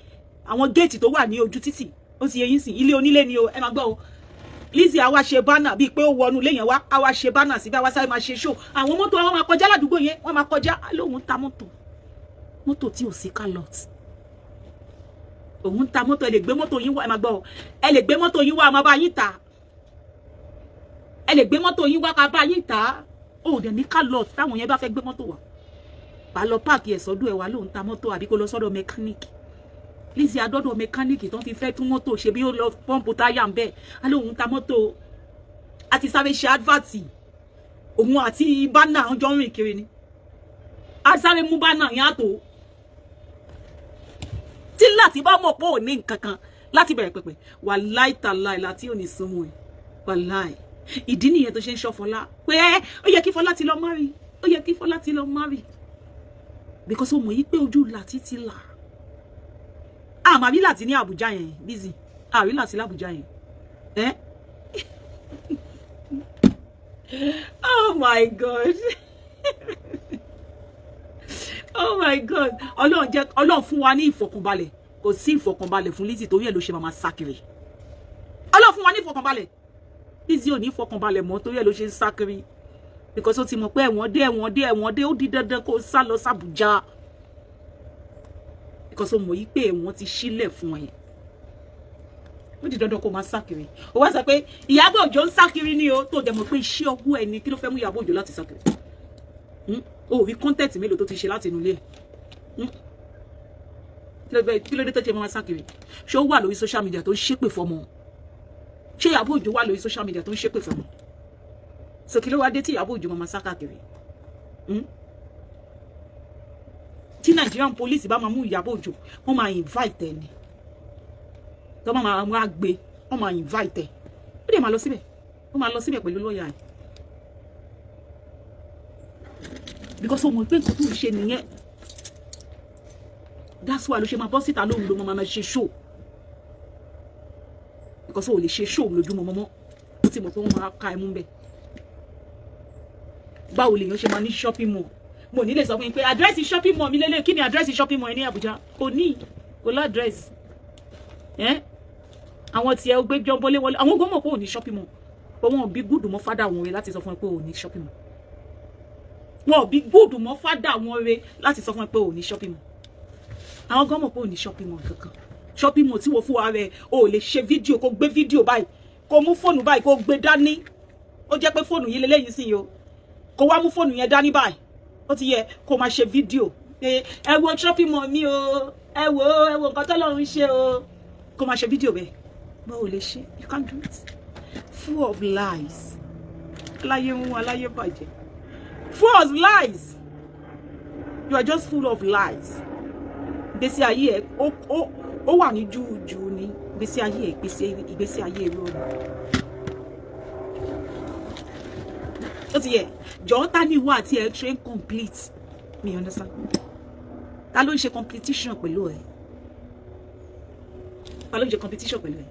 àwọn géètì tó wà ní ojú títì, ó ti yẹ yín sìn. Ilé onílé ni o, ẹ máa gbọ́ o. Lizzy àwa ṣe banner bíi pé ó wọnú ilé yẹn wá, àwa ṣe banner síbi, àwa sáré máa ṣe show. Àwọn mọ́tò àwọn máa kọjá ládùúgbò yẹn, wọ́n máa kọjá, lóun ta mọ́tò, mọ́tò tí ò sí car lot. Òun ta mọ́tò. Ẹ lè gbé mọ́tò yín wá, ẹ máa gbọ́ ọ, ẹ lè gbé mọ́tò yín wá, a máa bá yín tà. Ẹ lè gbé mọ́tò yín wá ká bá yín tà. Ó dẹ̀ ní car lot. Táwọn yẹn bá fẹ́ gbé mọ́tò wá, wà lọ park ẹ̀ sọ́dọ̀ ẹ̀, wà lóun ta mọ́tò, àbí kó lọ sọ́dọ̀ mechanic. Lizzy adọ́dọ̀ mechanic tó ń fi fẹ́ tún mọ́tò ṣe, bí ó lọ pump táyà ń bẹ̀, á lóun ta mọ́tò. Àti sáré ṣe advert, òun àti banner jọ ń rìn kiri ni. Á sáré mú banner yẹn àtò tí láti bá mọ̀ pé ò ní nǹkan kan láti bẹ̀rẹ̀ pẹ̀pẹ̀. Wàláì tàláì láti ò ní súnmọ́ ẹ̀. Wàláì, ìdí nìyẹn tó ṣe ń ṣọ́ Fọlá pé ó yẹ kí Fọlá ti lọ marry, ó yẹ kí Fọlá ti lọ marry, because ó mọ̀ yí pé ojú láti ti là. Àmọ́ àbí láti ní Àbújá yẹn busy, àrí láti l'Àbújá yẹn ẹ́. Oh my God, oh my God! Ọlọ́run jẹ́, Ọlọ́run fún wa ní ìfọ̀kànbalẹ̀. Kò sí ìfọ̀kànbalẹ̀ fún Lizzy, torí ẹ̀ ló ṣe máa sá kiri. Ọlọ́run fún wa ní ìfọ̀kànbalẹ̀. Lizzy ò ní ìfọ̀kànbalẹ̀ mọ́, torí ẹ̀ ló ṣe ń sá kiri, because ó ti mọ̀ pé ẹ̀wọ̀n dé, ẹ̀wọ̀n dé, ẹ̀wọ̀n dé. Ó di dandan kó sá lọ sàbújá, because ó mọ̀ yí pé ẹ̀wọ̀n ti sílẹ̀ fún ẹ. Ó di dandan kó máa sá kiri. Ó wá sọ pé Ìyábọ̀ Òjó ń sá kiri ní o, tó dẹ̀ mọ̀ pé iṣẹ́ ọwọ́ ẹ ni. Kí ló fẹ́ mú Ìyábọ̀ Òjó láti sá kiri? O rí content mélòó tó ti ṣe láti inú ilé ẹ̀? Kí ló dé tó ṣe máa sá kiri? Ṣé ó wà lórí social media tó ń ṣépè fọmọ? Ṣé Ìyábọ̀ Òjó wà lórí social media tó ń ṣépè fọmọ? So kí ló wá dé tí Ìyábọ̀ Òjó máa sá káàkiri? Tí Nigerian police bá máa mú Ìyábọ̀ Òjó, wọ́n máa invite ẹ ni. Tó máa wá gbé, wọ́n máa invite ẹ. Ó dẹ̀ máa lọ síbẹ̀, ó máa lọ síbẹ̀ pẹ̀lú lọ́ọ̀yà ẹ̀, because ó mọ̀ pé nǹkan tó ń ṣe nìyẹn. That's why ló ṣe máa bọ́ síta lóhùn, ló máa ṣe show, because ó lè ṣe show lójúmọ́ mọ́mọ́. Ó ti mọ̀ pé wọ́n máa ka ẹmú bẹ́ẹ̀. Báwo lèèyàn ṣe máa ní shopping mall? Mo ní lè sọ fún yín pé àdírẹ́sì shopping mall mi lélẹ̀. Kí ni àdírẹ́sì shopping mall ẹ ní Àbújá? Kò ní, kò ládírẹ́sì ẹ́. Àwọn tiẹ̀ ó gbé jọ́nbọ́lé wọlé. Àwọn gbọ́mọ̀ pé ò ní shopping mall, pé wọn ò bí gúdù mọ́ fádà wọn rẹ láti sọ fún ẹ pé ò ní shopping mall. Wọn ò bí gúdù mọ́ fádà wọn rẹ láti sọ fún ẹ pé ò ní shopping mall. Àwọn gbọ́mọ̀ pé ò ní shopping mall kankan. Shopping mall tí wọ́n fún wa rẹ, o ò lè ṣe fídíò, kó gbé fídíò báyìí, kó mú fóònù báyìí, kó gbé dání. Ó jẹ́ pé fóònù yìí lélẹ́yìí sí yìí o, kó wá mú fóònù yẹn dání báyìí, ó ti yẹ kó máa ṣe fídíò pé ẹ wo shopping mall mi o, ẹ wo, ẹ wo nǹkan tọ́lọ́run ṣe o, kó máa ṣe fídíò bẹ́ẹ̀. Báwo lè ṣe? You can't do it. Full of lies. Aláyé ń wọn, aláyé bàjẹ́. Full of lies. You are just full of lies. Ìgbésí ayé ẹ ó wà ní júùjù ní ìgbésí ayé ẹ, ìgbésí ayé ẹ rọrùn. Ó ti yẹ jọ̀ọ́, ta ni ìwọ àti ẹ ṣe ń complete? Me understand, ta ló ń ṣe competition pẹ̀lú ẹ? Ta ló ń ṣe competition pẹ̀lú ẹ?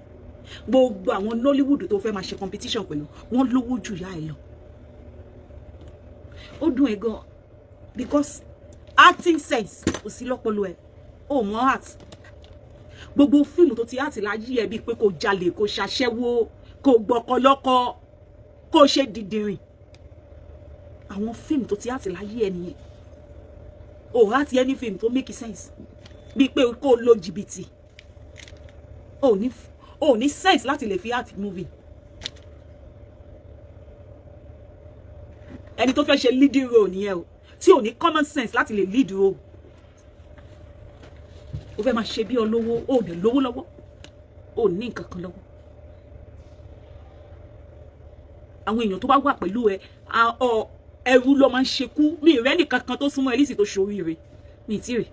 Gbogbo àwọn Nollywood tó fẹ́ máa ṣe competition pẹ̀lú wọ́n lówó jù yá ẹ lọ. Ó dùn ẹ gan, because acting sense kò sí lọ́pọlọ ẹ. Ó mọ art. Gbogbo fíìmù tó ti art láyé ẹ, bíi pé kò jalè, kò ṣaṣẹ́wó, kò gbọ́kọ lọ́kọ, kò ṣe dìdìrìn, àwọn fíìmù tó ti art láyé ẹ nìyẹn. Ò art any film tó make sense, bíi pé kò lo jìbìtì. Ò ní sense láti lè fi art movie. Ẹni tó fẹ́ ṣe leading role nìyẹn o, tí ò ní common sense láti lè lead role. Ó fẹ́ máa ṣe bí olówó, ó dẹ̀ lówó lọ́wọ́, ó ní nǹkan kan lọ́wọ́. Àwọn èèyàn tó bá wà pẹ̀lú ẹ, ẹrú ló máa ń ṣekú. Mi ìrẹ́ nìkan kan tó súnmọ́ Elizzy tó ṣoríire, mi ì tí rè.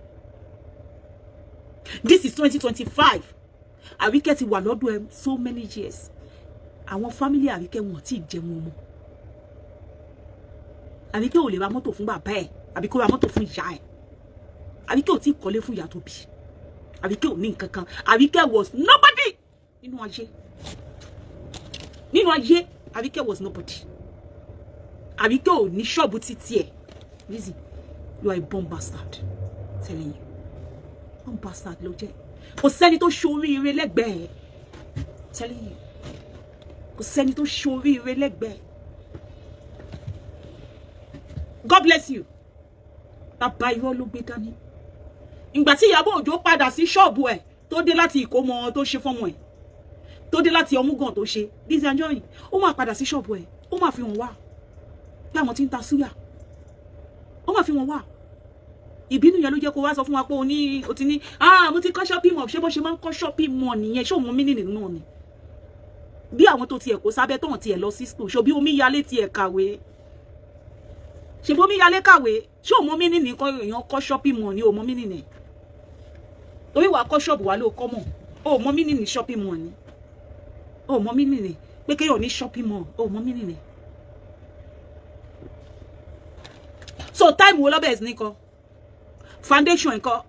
This is 2025. Àríkẹ́ ti wà lọ́dọ̀ ẹ so many years. Àwọn family Àríkẹ́, wọn ò tí ì jẹun ọmọ. Àríkẹ́ ò lè ra mọ́tò fún bàbá ẹ̀, àbí kó ra mọ́tò fún ìyá ẹ̀. Àríkẹ́ ò tí ì kọ́lé fún ìyá tó bí. Àríkẹ́ ò ní nǹkan kan. Àríkẹ́ was nobody nínú ayé. Nínú ayé, Àríkẹ́ was nobody. Àríkẹ́ ò ní ṣọ́ọ̀bù títí ẹ̀. Lizzy, you are a born bastard, telling you, born bastard ló jẹ́. Kò sẹ́ni tó ṣoríire lẹ́gbẹ̀ẹ́, telling you, kò sẹ́ni tó ṣoríire lẹ́gbẹ̀ẹ́. God bless you. Bàbá irọ́ ló gbé dání. Ìgbà tí Ìyábọ̀ Òjó padà sí ṣọ́ọ̀bù ẹ̀, tó dé láti ìkómọ tó ṣe fọ́mọ ẹ̀, tó dé láti ọmúgàn tó ṣe Lizzy Anjorin, ó máa padà sí ṣọ́ọ̀bù ẹ̀, ó máa fi hàn wá. Bí àwọn tí ń ta súyà, ó máa fi wọn wá. Ìbínú yẹn ló jẹ́ kó wá sọ fún wa pé o ní o ti ní, "Ah, mo ti kọ́ shopping mall." Ṣé bó ṣe máa ń kọ́ shopping mall nìyẹn? Ṣé òun mí nìyẹn náà ni bí àwọn tó tiẹ̀ kó sábẹ́ tó hàn tiẹ̀ lọ sí school? Ṣòbí omi yalé tiẹ̀ kàwé? Ṣe bómi yalé kàwé? Ṣé òun mí nìyẹn kọ́ èèyàn kọ́ shopping mall ni? Òun mí nìyẹn torí wàá kọ́ ṣọ́ọ̀bù wa ló kọ́ mọ̀. Ó mọ mí nìyẹn shopping mall ni. Ó mọ mí nìyẹn pé kéèyàn ní shopping mall. Ó mọ mí nìyẹn. So time wo lọ́bẹ̀ ní kọ́ foundation ńkọ́?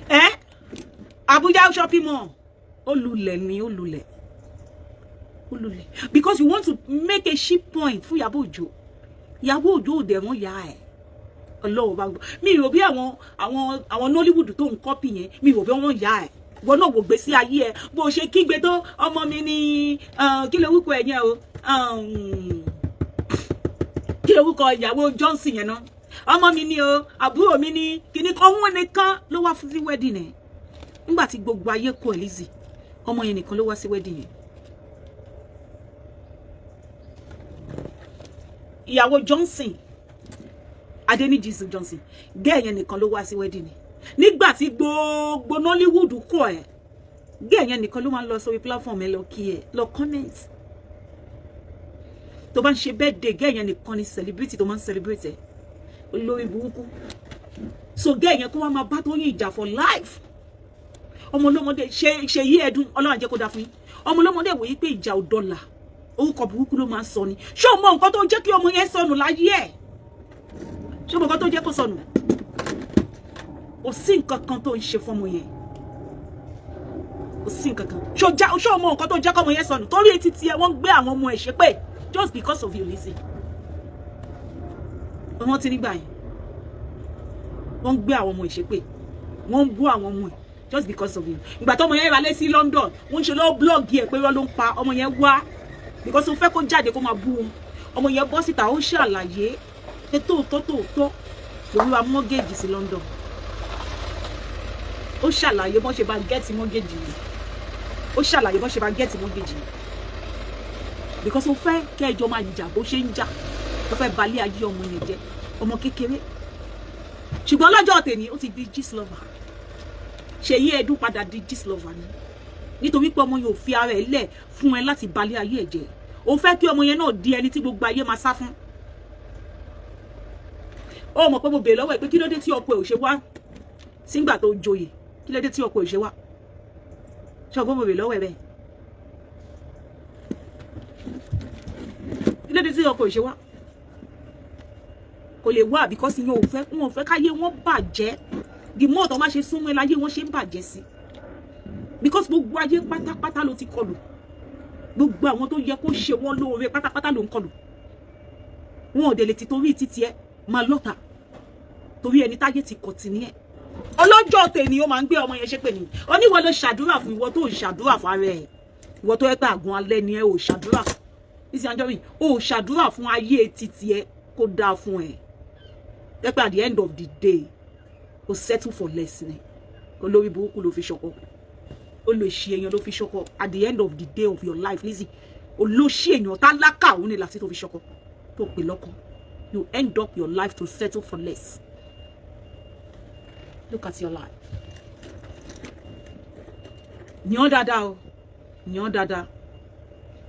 Ẹ Abuja shopping mall, ó lulẹ̀ ni, ó lulẹ̀, ó lulẹ̀, because you want to make a cheap point fún Ìyábọ̀ Òjó. Ìyábọ̀ Òjó ò dẹ̀ wọ́n yá ẹ̀. Ọlọ́run bá gbọ́, mi rò bí àwọn Nollywood tó ń kọ́pì yẹn, mi rò bí wọ́n yá ẹ̀. Wọn náà wò gbé sí ayé ẹ bó ṣe kígbe tó ọmọ mi ní, kí ló wúkọ ẹ yẹn o? Kí ló wúkọ ìyàwó Johnson yẹn náà? Ọmọ mi ní o, àbúrò mi ní kíní kan. Òun nìkan ló wá fún sí wedding ẹ nígbà tí gbogbo ayé kọ ẹ Lizzy. Ọmọ yẹn nìkan ló wá sí wedding yẹn. Ìyàwó Johnson, Adeniji Johnson, gẹ́ẹ̀ yẹn nìkan ló wá sí wedding ni nígbà tí gbogbo Nollywood kọ ẹ. Gẹ́ẹ̀ yẹn nìkan ló máa ń lọ sórí platform ẹ lọ kí ẹ, lọ comment tó bá ń ṣe birthday. Gẹ́ẹ̀ yẹn nìkan ni celebrity tó máa ń celebrate ẹ, olórí burúkú. So gẹ́ẹ̀ yẹn kó wá máa bá Tóyìn ìjà for life. Ọmọ ọlọ́mọdé ṣe ṣe yí ẹdun, Ọlọ́run jẹ́ kó dáa fún yín. Ọmọ ọlọ́mọdé wòye pé ìjà ò dọ́là, orúkọ burúkú ló máa ń sọ ni. Ṣé o mọ nǹkan tó jẹ́ kí ọmọ yẹn sọnù láyé ẹ̀? Ṣé o mọ nǹkan tó jẹ́ kó sọnù? Kò sí nǹkan kan tó ń ṣe fọmọ yẹn, kò sí nǹkan kan. Ṣé o mọ nǹkan tó jẹ́ kọ́mọ yẹn sọnù? Torí etí tiẹ̀, wọ́n ń gbé àwọn ọmọ ẹ̀ ṣépè just because of you, Lizzy. Wọ́n ti nígbà yẹn, wọ́n ń gbé àwọn ọmọ ẹ̀ ṣépè, wọ́n ń bú àwọn ọmọ ẹ̀ just because of you. Ìgbà tó ọmọ yẹn ralé sí London, wọ́n ń ṣe lọ́wọ́ blog ẹ̀ pé wọ́n ló ń pa ọmọ yẹn wá because ó fẹ́ kó jáde kó máa bú wọn. Ọmọ yẹn bọ́ síta, ó ṣàlàyé pé tóòtọ́ tóòtọ́ lòun ra mortgage sí London. Ó ṣàlàyé bọ́n ṣe bá get mortgage yìí. Ó ṣàlàyé bọ́n ṣe bá get mortgage yìí because ó fẹ́ kẹjọ máa jà bó ṣe ń jà. Ó fẹ́ balẹ̀ ayé ọmọ yẹn jẹ́, ọmọ kékeré. Ṣùgbọ́n lọ́jọ́ tèmi, ó ti di Gistlover. Ṣèyí Ẹdún padà di Gistlover ni nítorí pé ọmọ yẹn ò fi ara ẹ̀ lẹ̀ fún ẹ láti balẹ̀ ayé ẹ̀ jẹ́. Ó fẹ́ kí ọmọ yẹn náà di ẹni tí gbogbo ayé máa sá fún. Ó mọ̀ pé mo bèèrè lọ́wọ́ ẹ̀ pé kí ló dé tí ọkọ ẹ̀ ò ṣe wá sígbà tó joyè? Kí ló dé tí ọkọ ẹ̀ ò ṣe wá? Ṣé ọgbọ́n mo bèèrè lọ́wọ́ ẹ̀ bẹ́ẹ̀? Kí ló dé tí ọkọ ẹ̀ ò ṣe wá? Kò lè wá because ìyẹn ò fẹ́, wọn ò fẹ́ káyé wọn bàjẹ́. The more tó má ṣe súnmọ́ ẹ láyé wọn ṣe ń bàjẹ́ sí, because gbogbo ayé pátápátá ló ti kọlù. Gbogbo àwọn tó yẹ kó ṣe wọn lóore pátápátá ló ń kọlù. Wọn ò dẹ̀ lè ti torí títí ẹ máa lọ́ta torí ẹni táyé ti kọ̀ tì ní ẹ. Ọlọ́jọ́ tèmi, ó máa ń gbé ọmọ yẹn ṣépè ní oníwọ ló ṣàdúrà fún. Ìwọ tó ń ṣàdúrà fún ara ẹ, ìwọ tó yẹ pé àgùn alẹ́ ni ẹ ò ṣàdúrà Lizzy Anjorin, ò ṣàdúrà fún ayé títí ẹ kó dáa fún ẹ pẹ́pẹ́. At the end of the day, o settle for less ni. Olórí burúkú ló fi ṣọkọ, olóṣì èèyàn ló fi ṣọkọ. At the end of the day of your life, Lizzy, olóṣì èèyàn tálákà òun ni láti tó fi ṣọkọ tó pè lọ́kọ. You end up your life to settle for less. Look at your life. Yàn dáadáa o, yàn dáadáa,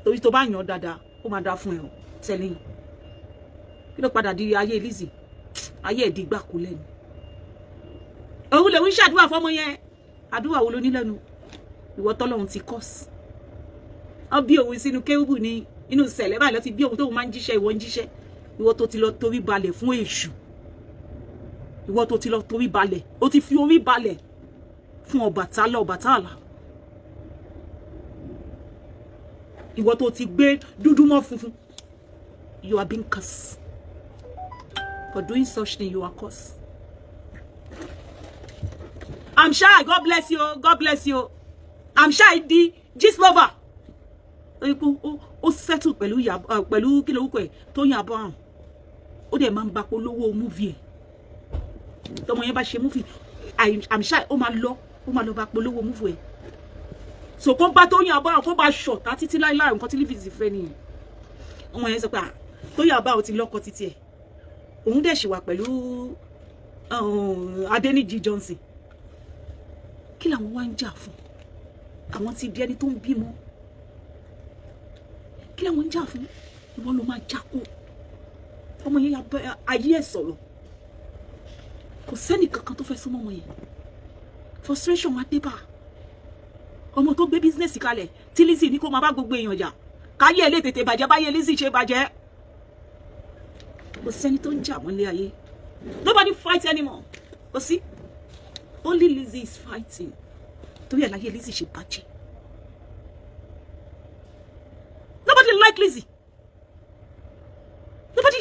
torí tó bá yàn dáadáa, ó máa dáa fún ẹ o. Tẹ́lẹ̀ kí ló padà di ayé Lizzy? Ayé ẹ̀ di gbàkú lẹ́nu. Òun lòun ṣàdúrà fọmọ yẹn. Àdúrà wo ló ní lẹ́nu ìwọ tọ́lọ́run ti kọ́ sí? Wọ́n bí òun sínú kérúbù ní inú sẹ̀lẹ̀ báyìí lọ ti bí òun tóun máa ń jíṣẹ́. Ìwọ ń jíṣẹ́, ìwọ tó ti lọ torí balẹ̀ fún èṣù, ìwọ tó ti lọ torí balẹ̀, ó ti fi orí balẹ̀ fún Ọbàtálá, Ọbàtálá, ìwọ tó ti gbé dúdú mọ́ funfun. You are being cursed for doing such thing. You are cursed. I'm shy. God bless you. God bless you. I'm shy di Gistlover. Ó settle pẹ̀lú pẹ̀lú kí lorúkọ ẹ̀, Tóyìn Abraham. Ó dẹ̀ máa ń bá polówó movie ẹ̀. Tọmọ yẹn bá ṣe movie, I'm shy, ó máa lọ bá polówó movie ẹ̀. So kó bá Tóyìn Abraham, kó bá ṣọ̀tá títí láíláí. Nǹkan tí Lizzy fẹ́ nìyẹn. Ọmọ yẹn sọ pé, ah, Tóyìn Abraham ti lọ́kọ títí ẹ̀, òun dẹ̀ ṣì wà pẹ̀lú Adéníjì Johnson. Kí làwọn wá ń jà fún? Àwọn ti di ẹni tó ń bímọ. Kí làwọn ń jà fún? Ìwọ ló máa jákó. Ọmọ yẹn ayé ẹ̀ sọ̀rọ̀, kò sẹ́nì kankan tó fẹ́ súnmọ́ ọmọ yẹn. Frustration wá dé bá ọmọ tó gbé business kalẹ̀ tí Lizzy ní kó máa bá gbogbo èèyàn jà, káyé ẹ̀ lè tètè bàjẹ́ báyé Lizzy ṣe bàjẹ́. Kò sẹ́ni tó ń jà mọ́ lé ayé. Nobody fight anymore, kò sí. Only Lizzy is fighting, torí ẹ̀ láyé Lizzy ṣe bàjẹ́. Nobody like Lizzy, nobody.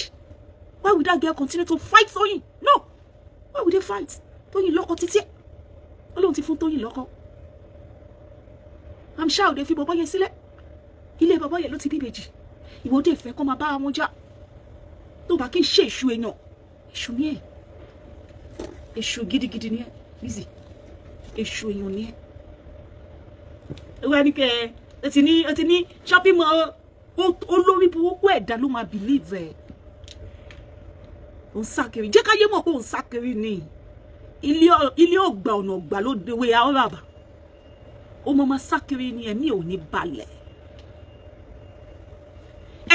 Why would that girl continue to fight Toyin? No, why would they fight? Toyin lọ́kọ títí ẹ̀, Ọlọ́run ti fún Tóyìn lọ́kọ. I'm sure òde fi bọ̀bọ̀ yẹn sílẹ̀. Ilé bọ̀bọ̀ yẹn ló ti bí ìbejì. Ìwọ dé fẹ́ kó máa bá wọn jà. Tó bá kí n ṣe èṣù èèyàn, èṣù ni ẹ, èṣù gidigidi ni ẹ, Lizzy. Èṣù èèyàn ni ẹ. Wọ́n ní kẹ́ ẹ ti ní shopping mall. Olórí burúkú ẹ̀dá ló máa believe ẹ̀. Ò ń sá kiri, jẹ́ káyé mọ̀ pé ò ń sá kiri ni. Ilé ọgbà ọ̀nà ọgbà ló dewé àwọn bàbá. Ó mọ máa sá kiri ni. Ẹ̀mí ò ní balẹ̀,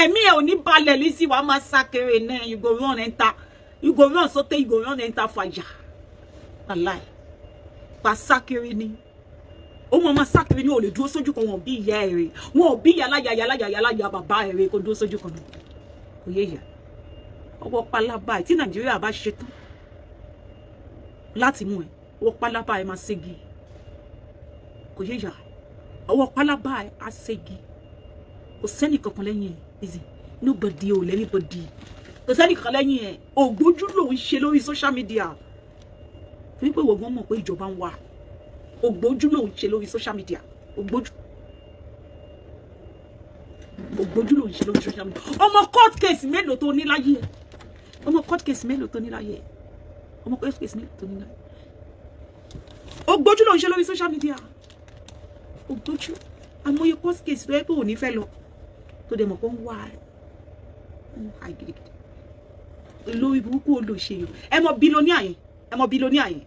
ẹ̀mí ẹ̀ ò ní balẹ̀. Lizzy, wàá máa sá kiri náà. You go run enter, you go run sotey you go run enter fire. Wàláì, wàá sá kiri ni. Ó mọ máa sá kiri ni. Ò lè dúró sójú kan. Wọn ò bí ìyá ẹ̀ rè, wọn ò bí yàláyà yàláyà yàláyà bàbá ẹ̀ rè kó dúró sójú kan náà. Kò yé ìyá ọwọ́ pálábá ẹ̀. Tí Nàìjíríà bá ṣetán láti mú ẹ, ọwọ́ pálábá ẹ̀ máa ségi. Kò yé ìyá, ọwọ́ pálábá ẹ̀ á ségi. Kò sẹ́nì kankan lẹ́yìn ẹ̀, Lizzy. Nobody ò l'anybody, kò sẹ́nì kankan lẹ́yìn ẹ̀. Ògbójú ló ń ṣe lórí social media, torí pé ìwọ gan mọ̀ pé ìjọba ń wà. Ògbójú ló ń ṣe lórí social media. Ògbójú, ògbójú ló ń ṣe lórí social media. Ọmọ court case mélòó tó ní láyé ẹ? Ọmọ court case mélòó tó ní láyé ẹ? Ọmọ court case mélòó tó ní láyé? Ògbójú ló ń ṣe lórí social media, ògbójú. Àmọye court case tó yẹ pé ò ní fẹ́ lọ, tó dẹ̀ mọ̀ pé ń wá ẹ, ń wá gidigidi. Lórí burúkú olóṣèlú. Ẹ mọ billionaire yẹn, ẹ mọ billionaire yẹn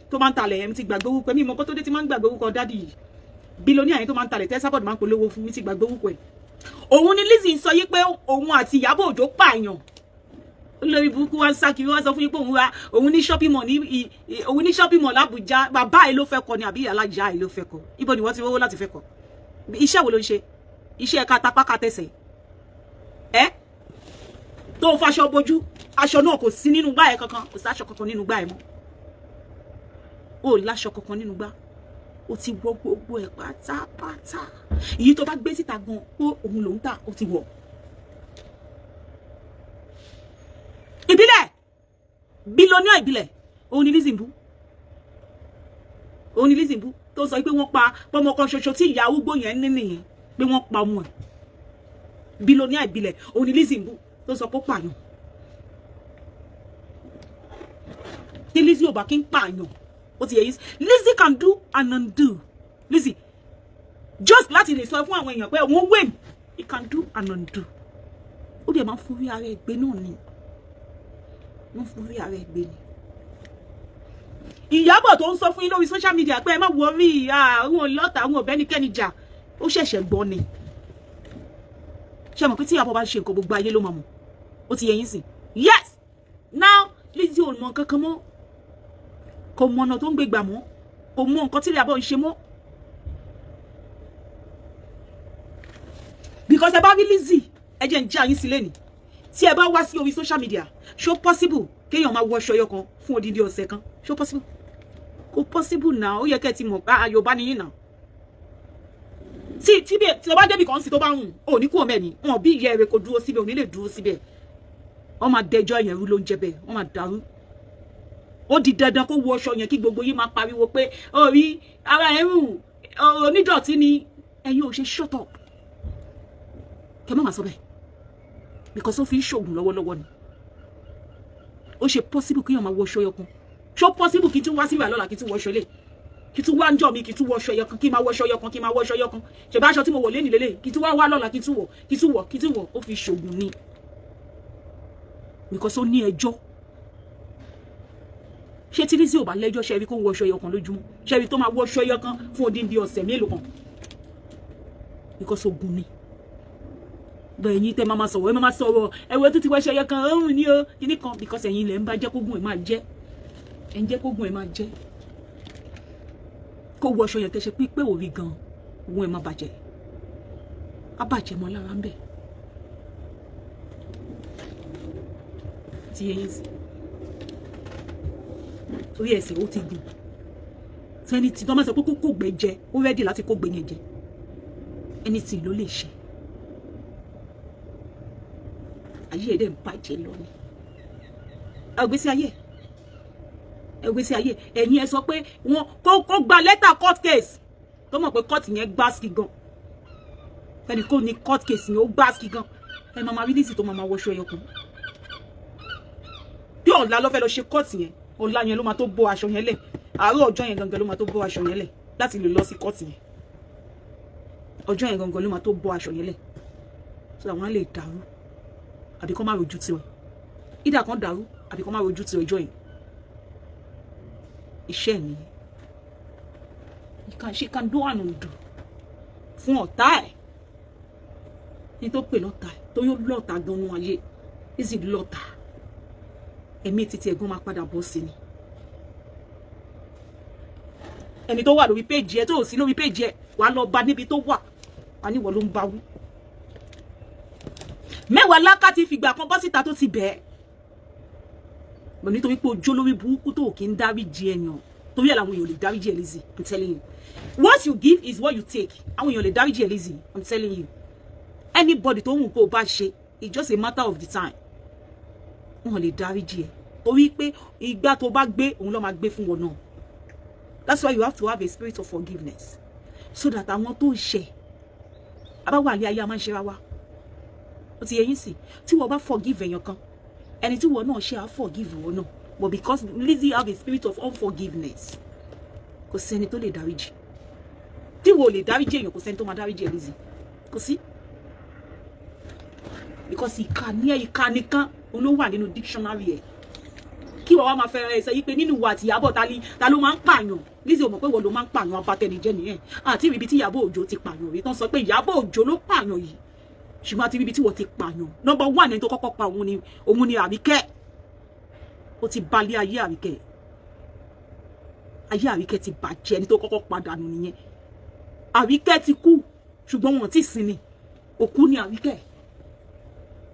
tó máa ń talẹ̀ yẹn. Mi ti gbàgbé orúkọ ẹ. Mi mọ kó tó dé tí máa ń gbàgbé orúkọ daddy yìí. Billionaire yẹn tó máa ń talẹ̀, tẹ́ sábọ̀dù máa ń polówó fún, mi ti gbàgbé orúkọ ẹ̀. Òun ni Lizzy ń sọ yí pé òun àti Ìyábọ̀ Òjó pààyàn. Olórí burúkú wá ń sá kiri, wá sọ fún yín pé òun ra, òun ní shopping mall ní òun ní shopping mall l'Abuja. Bàbá ẹ ló fẹ́ kọ́ ni àbí ìyá alájà ẹ ló fẹ́ kọ́? Ibo ni wọ́n ti rówó láti fẹ́ kọ́? Iṣẹ́ wo ló ń ṣe? Iṣẹ́ ẹ̀ka tapá ká tẹsẹ̀ ẹ́ tó faṣọ bojú. Aṣọ náà kò sí nínú gbá ẹ kankan, kò sí aṣọ kankan nínú gbá ẹ mọ́. O láṣọ kankan nínú gbá, o ti wọ gbogbo ẹ pátápátá. Èyí tó bá gbé síta gan ó òun lòún tà, ó ti wọ̀. Ìbílẹ̀, billionaire ìbílẹ̀, òun ni Lizzy ń bú, òun ni Lizzy ń bú, tó sọ pé wọ́n pa pọ́mọ kan ṣoṣo tí ìyá arúgbó yẹn ní nìyẹn, pé wọ́n pa ọmọ ẹ̀. Billionaire ìbílẹ̀, òun ni Lizzy ń bú, tó sọ pé ó pààyàn. Tí Lizzy ò bá kí ń pààyàn, ó ti yẹ yín. Lizzy can do and undo. Lizzy just láti lè sọ fún àwọn èèyàn pé òun win, he can do and undo. Ó dẹ̀ máa ń forí ara ẹ̀ gbé náà ni, wọ́n forí ara ẹ̀ gbé ni. Ìyábọ̀ tó ń sọ fún yín lórí social media pé ẹ má worry, àwọn ọlọ́tà, àwọn ọ̀bẹ́nikẹ́ni jà, ó ṣẹ̀ṣẹ̀ gbọ́ ni. Ṣé mọ̀ pé tí Ìyábọ̀ bá ṣe nǹkan, gbogbo ayé ló máa mọ̀? Ó ti yẹ yín sìn. Yes, now Lizzy ò mọ nǹkan kan mọ́, kò mọ ọ̀nà tó ń gbé gbà mọ́, kò mọ nǹkan tí Ìyábọ̀ ń ṣe mọ́, because ẹ bá rí Lizzy, ẹ jẹ́ ń jẹ́ àyín sílẹ̀ ni. Tí ẹ bá wá sí orí social media, ṣó possible kéèyàn máa wọṣọ ẹyọ kan fún odidi ọ̀sẹ̀ kan? Ṣó possible? Kò possible náà. Ó yẹ kẹ́ ẹ ti mọ̀ pé Yorùbá ni yín náà. Tí bí tí o bá débi kan sí tó bá hùn ò ní kú ọmọ ẹ ní wọn bí ìyá ẹrẹ kò dúró síbẹ̀, ò ní lè dúró síbẹ̀. Wọ́n máa dẹjọ́ yẹn rú ló ń jẹ bẹ́ẹ̀, wọ́n máa dàrú. Ó di dandan kó wọ aṣọ yẹn kí gbogbo yín máa pariwo pé orí ara ẹ̀ rùn, onídọ̀tí ni. Ẹ̀yin ò ṣe shut up, kẹ má máa sọ bẹ́ẹ̀, because ó fi ń ṣoògùn lọ́wọ́lọ́wọ́ ni. Ó ṣe possible kí èèyàn máa wọ aṣọ yọkan? Ṣó possible kí n tún wá síbà lọ́la kí n tún wọ aṣọ ilé? Kí tún wá ń jọ mi, kí tún wọṣọ ẹyọ kan, kí máa wọṣọ ẹyọ kan, kí máa wọṣọ ẹyọ kan. Ṣèbá aṣọ tí mo wọ̀ lé nílé, kí tún wá wá lọ́la, kí tún wọ̀, kí tún wọ̀, kí tún wọ̀. Ó fi ṣògùn ni, because ó ní ẹjọ́. Ṣé tí Lizzy ò bá lẹ́jọ́, ṣe rí kó wọṣọ ẹyọ kan lójúmọ́? Ṣe rí tó máa wọṣọ ẹyọ kan fún odindi ọ̀sẹ̀ mélòó kan? Because ogun ni. Bẹ́ẹ̀ yín tẹ́ máa ma sọ̀rọ̀, ẹ máa ma sọ̀rọ̀ ẹ̀wẹ̀ tó ti wọṣọ ẹyọ kan òun ni o kíní kan, because ẹ̀yin ilẹ̀ ń bá jẹ́ kógun ẹ̀ máa jẹ́, ẹ̀ ń jẹ́ kógun ẹ̀ máa jẹ́. Kó wọṣọ yẹn kẹsẹ̀ pípé òrí gan, òun ẹ̀ máa bàjẹ́, á bàjẹ́ mọ́ lára ń bẹ̀ tí yẹn sí torí ẹsẹ̀ ó ti gùn sẹ́ni tí tọ́ máa sọ pé kó kó gbẹ jẹ, ó ready láti kó gbẹ yẹn jẹ. Anything ló lè ṣe. Ayé ẹ̀ dẹ̀ ń bàjẹ́ lọ ni. Ẹgbẹ́sí ayé, ẹgbẹ́sí ayé ẹ̀yin. Ẹ sọ pé wọn kó gba lẹ́tà court case, tó mọ̀ pé court yẹn gbá sí gan, ẹnì kò ní court case yẹn, ó gbá sí gan. Ẹ máa ma rí Lizzy tó máa ma wọṣọ ẹyọ kan. Bí ọ̀la ló fẹ́ lọ ṣe court yẹn, ọ̀la yẹn ló máa tó bọ́ aṣọ yẹn lẹ̀. Àárọ̀ ọjọ́ yẹn gangan ló máa tó bọ́ aṣọ yẹn lẹ̀ láti lè lọ sí court yẹn. Ọjọ́ yẹn gangan ló máa tó bọ́ aṣọ yẹn lẹ̀, so àwọn á lè dàrú àbí kọ́ má rojú tiwọn. Ìdá kan dàrú àbí kọ́ má rojú ti ọjọ́ yẹn. Iṣẹ́ mi, she can do and undo fún ọ̀tá ẹ̀ ní tó pè lọ́tà ẹ̀, tó yóò lọ́tà gan-an. Ayé Lizzy lọ́tà, ẹ̀mí títí ẹ̀gbọ́n máa padà bọ́ sí ni. Ẹni tó wà lórí péjì ẹ, tó ò sí lórí péjì ẹ, wàá lọ bá níbi tó wà, wà níwọ̀ ló ń bá wí. Mẹ́wàá láká ti fìgbà kan bọ́ síta tó ti bẹ̀ẹ́ bọ̀, nítorí pé ojú olórí burúkú tó kì í dáríjì ẹ̀yàn, torí ẹ̀ làwọn èèyàn lè dáríjì ẹ̀. Lizzy, I'm telling you, what you give is what you take. Àwọn èèyàn lè dáríjì ẹ̀, Lizzy. I'm telling you, anybody tó wù kó o bá ṣe, it's just a matter of the time, wọn lè dáríjì ẹ̀, torí pé ìgbà tó bá gbé òun ló máa gbé fún wọn náà. That's why you have to have a spirit of forgiveness, so that àwọn tó ń ṣẹ̀ abáwálé ayé a máa ń ṣera wa. Ó ti yẹ yín sí, tí wọ́n bá forgive èèyàn kan, ẹni tí wọ́n náà ṣe á forgive wọ́n náà. But because Lizzy have a spirit of unforgiveness, kò sẹ́ni tó lè dáríjì. Tí wọ́n ò lè dáríjì èèyàn, kò sẹ́ni tó máa dáríjì ẹ̀, Lizzy. Kò sí, because ìkà ní ẹ, ìkà nìkan òun ló wà nínú dictionary ẹ. Kí wọ́n wá máa fẹ́ràn ẹ sọ yí pé nínú ìwà àti Ìyábọ̀, ta ló máa ń pààyàn? Lizzy ò mọ̀ pé wọ́n ló máa ń pààyàn. Abatẹnijẹ́ nìyẹn. Àti ibi tí Ìyábọ̀ Òjó ti pààyàn rí tán sọ pé Ìyábọ̀ Òjó ló pààyàn yìí, ṣùgbọ́n àti ibi tí wọ́n ti pààyàn, number one, ẹni tó kọ́kọ́ pa òun ni Àríkẹ́. Ó ti balẹ̀ ayé Àríkẹ́, ayé Àríkẹ́ ti bàjẹ́. Ẹni tó kọ́kọ́ padànù nìyẹn. Àríkẹ́ ti kú, ṣùgbọ́n wọn ti sinmi. Òkú ni Àríkẹ́.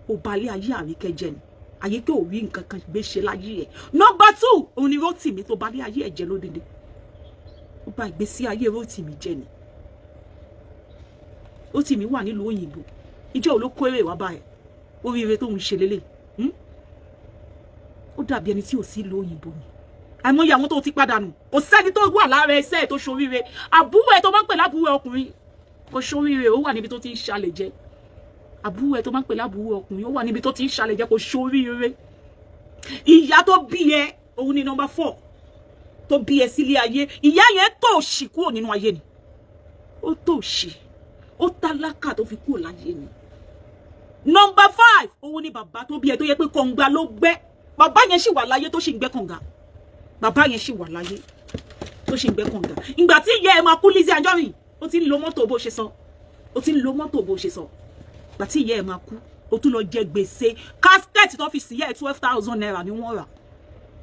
Ó balẹ̀ ayé Àríkẹ́ jẹ́ ni. Àyíkẹ́ ò rí nǹkan kan gbé ṣe láyé ẹ̀. Number two, òun ni Rótìmí tó balẹ̀ ayé ẹ̀ jẹ́ lódìdí. Ó bà ìgbésí ayé Rótìmí jẹ́ ni. Rótìmí wà nílùú òyìnbó, ìjọ ò ló kó èrè wá báyìí. Oríire tó ń ṣe lélẹ̀, ó dàbí ẹni tí ò sí ìlú òyìnbó ni. Àìmọye àwọn tó ti padànù, kò sẹ́ni tó wà lára ẹsẹ̀ tó ṣoríire. Àbúrò ẹ̀ tó máa ń pè lábúrò ọkùnrin kò ṣoríire, ó wà níbi tó ti ń ṣàlẹ̀ jẹ. Àbúrò ẹ̀ tó máa ń pè lábúrò ọkùnrin, ó wà níbi tó ti ń ṣàlẹ̀ jẹ, kò ṣoríire. Ìyá tó bí ẹ, òun ni number four tó bí ẹ sílé ayé. Ìyá yẹn tó ṣì kúrò nínú ayé ni. Ó tó ṣì, ó tálákà tó fi kúrò láyé ni. Number five, òun ni bàbá tó bí ẹ, tó yẹ pé kọ̀ǹga ló gbẹ́. Bàbá yẹn sì wà láyé tó sì ń gbẹ́ kànga. Bàbá yẹn sì wà láyé tó sì ń gbẹ́ kànga. Ìgbà tí ìyá ẹ máa kú, Lizzy Anjorin, ó ti ń lo mọ́tò bó ṣe sọ, ó ti ń lo mọ́tò bó ṣe sọ. Ìgbà tí ìyá ẹ máa kú, ó tún lọ jẹ gbèsè. Casket tó fi sí ìyá ẹ, ₦12,000 ni wọ́n rà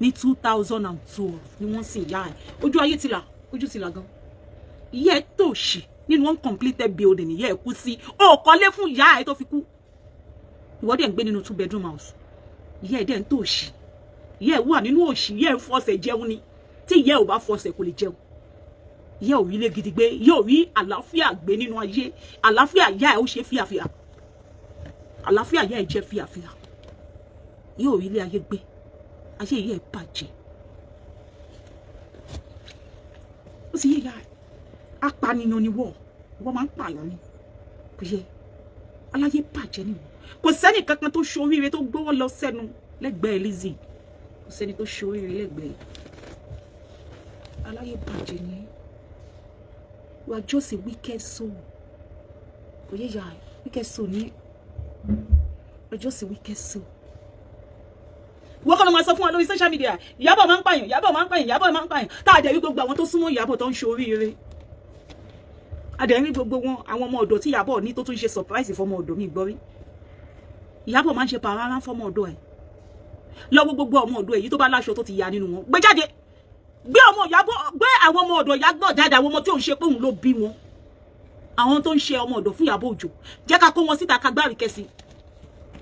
ní 2012 ni wọ́n sì ìyá ẹ. Ojú ayé ti là, ojú ti là gan. Ìyá ẹ tòṣì nínú uncompleted building ìyá ẹ kú sí. Ó kọ́lé fún ìyá ẹ tó fi kú. Ìwọ dẹ̀ ń gbé nínú two bedroom house. Ìyá ẹ dẹ̀ ń tòṣì, ìyá ẹ wà nínú òṣì. Ìyá ẹ ń fọsẹ̀ jẹun ni. Tí ìyá ẹ ò bá fọsẹ̀, kò lè jẹun. Ìyá ò rí ilé gidi gbé, ìyá ò rí àlàáfíà gbé nínú ayé. Àlàáfíà ìyá ẹ ó ṣe fíàfíà, àlàáfíà ìyá ẹ jẹ́ fíàfíà. Ìyá ò rí ilé ayé gbé, ayé ìyá ẹ bàjẹ́. Ó sì yé ìyá ẹ. Apànìyàn ni wọ́, wọ́n máa ń pààyàn ni. Kò yẹ aláyé bàjẹ́ ni wọ́n. Kò sẹ́ni kankan tó ṣoríire tó gbówó lọ sẹ́nu lẹ́gbẹ̀ẹ́ Lizzy. Kò sẹ́ni tó ṣoríire lẹ́gbẹ̀ẹ́. Aláyé bàjẹ́ ni. You are just a wicked soul. Kò yé ya ẹ, wicked soul ni. You are just a wicked soul. Wọ́n kọ́ ló máa sọ fún wa lórí social media, Ìyábọ̀ máa ń pààyàn, Ìyábọ̀ máa ń pààyàn, Ìyábọ̀ máa ń pààyàn. Tá a dẹ̀ rí gbogbo àwọn tó súnmọ́ Ìyábọ̀ tó ń ṣe oríire, a dẹ̀ rí gbogbo wọn, àwọn ọmọ ọ̀dọ̀ tí Ìyábọ̀ ní tó tún ṣe surprise fọmọ ọ̀dọ̀ mi gbọ́ rí. Ìyábọ̀ máa ń ṣe pàrọ̀ fọmọ ọ̀dọ̀ ẹ̀ lọ́wọ́. Gbogbo ọmọ ọ̀dọ̀ èyí tó bá láṣọ tó ti ya nínú wọn, gbé jáde. Gbé ọmọ Ìyábọ̀, gbé àwọn ọmọ ọ̀dọ̀ Ìyábọ̀ jáde, àwọn ọmọ tí ò ń ṣe pé òun ló bí wọn, àwọn tó ń ṣe ọmọ ọ̀dọ̀ fún Ìyábọ̀ Òjó. Jẹ́ ká kó wọn síta, ká gbárí kẹ́sì.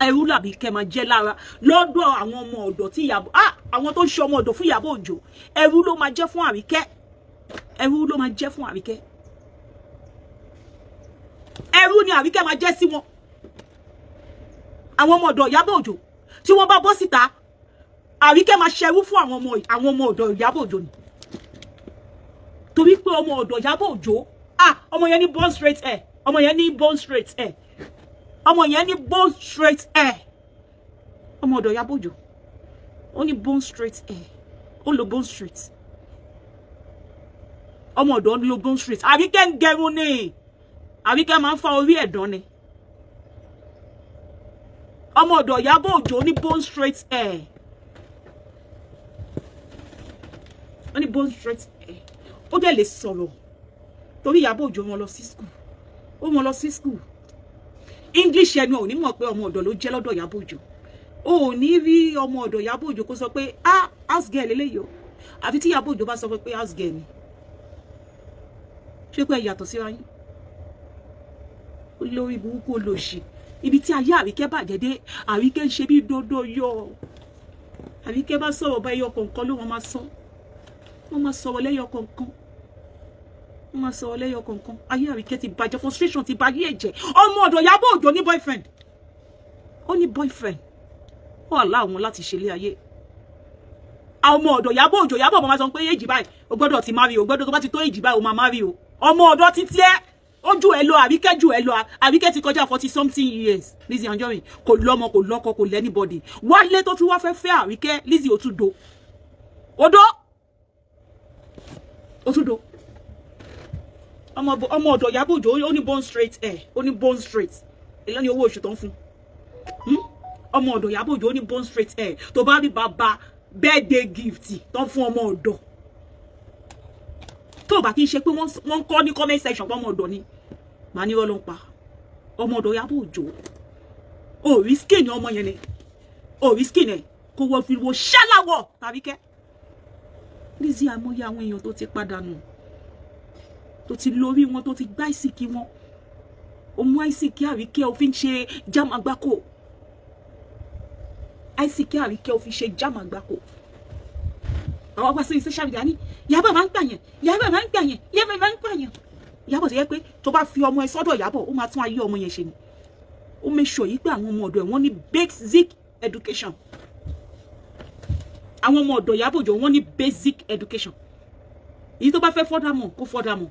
Ẹrú làbí kẹ́ máa jẹ́ lára lọ́dọ̀ àwọn ọmọ ọ̀dọ̀ tí Ìyábọ̀, ah, àwọn tó ń ṣe ọmọ ọ̀dọ̀ fún Ìyábọ̀ Òjó. Ẹrú ló máa jẹ́ fún Àríkẹ́, ẹrú ló máa jẹ́ fún Àríkẹ́, ẹrú ni Àríkẹ́ máa jẹ́ sí wọn. Àwọn ọmọ ọ̀dọ̀ Ìyábọ̀ Òjó, tí wọ́n bá bọ́ síta, Àríkẹ́ máa ṣẹrú fún àwọn ọmọ ọ̀dọ̀ Ìyábọ̀ Òjó ni, torí pé ọmọ ọ̀dọ̀ Ìyábọ̀ Òjó, ah, ọmọ yẹn ní bone straight hair, ọmọ yẹn ní bone straight hair, ọmọ yẹn ní bone straight hair. Ọmọ ọ̀dọ̀ Ìyábọ̀ Òjó, ó ní bone straight hair, ó lo bone straight. Ọmọ ọ̀dọ̀ ń lo bone straight. Àríkẹ́ ń gẹrun ni, Àríkẹ́ máa ń fa orí ẹ̀dán ni. Ọmọ ọ̀dọ̀ Ìyábọ̀ Òjó ní bone straight hair, ó ní bone straight hair. Ó dẹ̀ lè sọ̀rọ̀ torí Ìyábọ̀ Òjó wọn lọ sí school, ó wọn lọ sí school. English ẹnu ò ní mọ̀ pé ọmọ ọ̀dọ̀ ló jẹ́ lọ́dọ̀ Ìyábọ̀ Òjó. O ò ní rí ọmọ ọ̀dọ̀ Ìyábọ̀ Òjó kó sọ pé, "Ah, house girl eléyìí o." Àfi tí Ìyábọ̀ Òjó bá sọ pé house girl ni. Ṣé pé ẹ yàtọ̀ síra yín? Olórí burúkú, olòṣì. Ibi tí ayé Àríkẹ́ bàjẹ́ dé, Àríkẹ́ ń ṣe bí dodo yọ. Àríkẹ́ bá sọ̀rọ̀ bá ẹyọ kọ̀ọ̀kan ló wọ́n máa sọ, wọ́n máa sọ̀rọ̀ lẹ́yọ kọ̀ọ̀kan, wọ́n máa sọ̀rọ̀ lẹ́yọ kọ̀ọ̀kan. Ayé Àríkẹ́ ti bàjẹ́, frustration ti bà ayé ẹ̀jẹ̀. Ọmọ ọ̀dọ̀ Ìyábọ̀ Òjó ní boyfriend, ó ní boyfriend, ó wà láwọn láti ṣe ilé ayé. Àwọn ọmọ ọ̀dọ̀ Ìyábọ̀ Òjó, Ìyábọ̀ máa sọ pé èjì báyìí o gbọ́dọ̀ ti marry o, gbọ́dọ̀ tó bá ti tó èjì báyìí o máa marry o. Ọmọ ọ̀dọ̀ títí ẹ ojú ẹ lọ, Àríkẹ́ jù ẹ lọ. Àríkẹ́ ti kọjá 40 something years. Lizzy Anjorin kò lọ́mọ, kò lọ́kọ, kò l' anybody. Wálé tó tún wá fẹ́ fẹ́ Àríkẹ́, Lizzy, ó tún do odó, ó tún do. Ọmọ ọ̀dọ̀ Ìyábọ̀ Òjó, ó ní bone straight hair, ó ní bone straight. Èló ni owó oṣù tó ń fún ọmọ ọ̀dọ̀ Ìyábọ̀ Òjó? Ó ní bone straight hair. Tó bá rí bàbá birthday gift tó ń fún ọmọ ọ̀dọ̀, tó bá kí n ṣe pé wọ́n ń kọ́ ní comment section pé ọmọ ọ̀dọ̀ ni, màá ní irọ́ ló ń pa. Ọmọ ọ̀dọ̀ Ìyábọ̀ Òjó, òrí skin ọmọ yẹn ni, òrí skin ẹ̀ kò wọ́n fi wo ṣáláwọ̀ tàbí kẹ́. Lizzy, àmọye àwọn èèyàn tó ti padànù, tó ti lórí wọn, tó ti gbá ìsìnkí wọn. Ó mú àìsìkí Àríkẹ́, ó fi ń ṣe jámàgbákò. Àìsìkí Àríkẹ́, ó fi ṣe jámàgbákò. Àwọn wá sí social media ní Ìyábọ̀ máa ń gbàyàn, Ìyábọ̀ máa ń gbàyàn, Ìyábọ̀ máa ń gbàyàn. Ìyábọ̀ tó yẹ pé tó bá fi ọmọ ẹ sọ́dọ̀ Ìyábọ̀, ó máa tún ayé ọmọ yẹn ṣe ni. Ó make sure yìí pé àwọn ọmọ ọ̀dọ̀ ẹ̀, wọ́n ní basic education. Àwọn ọmọ ọ̀dọ̀ Ìyábọ̀ Òjó, wọ́n ní basic education. Èyí tó bá fẹ́ further mọ̀, kó further mọ̀.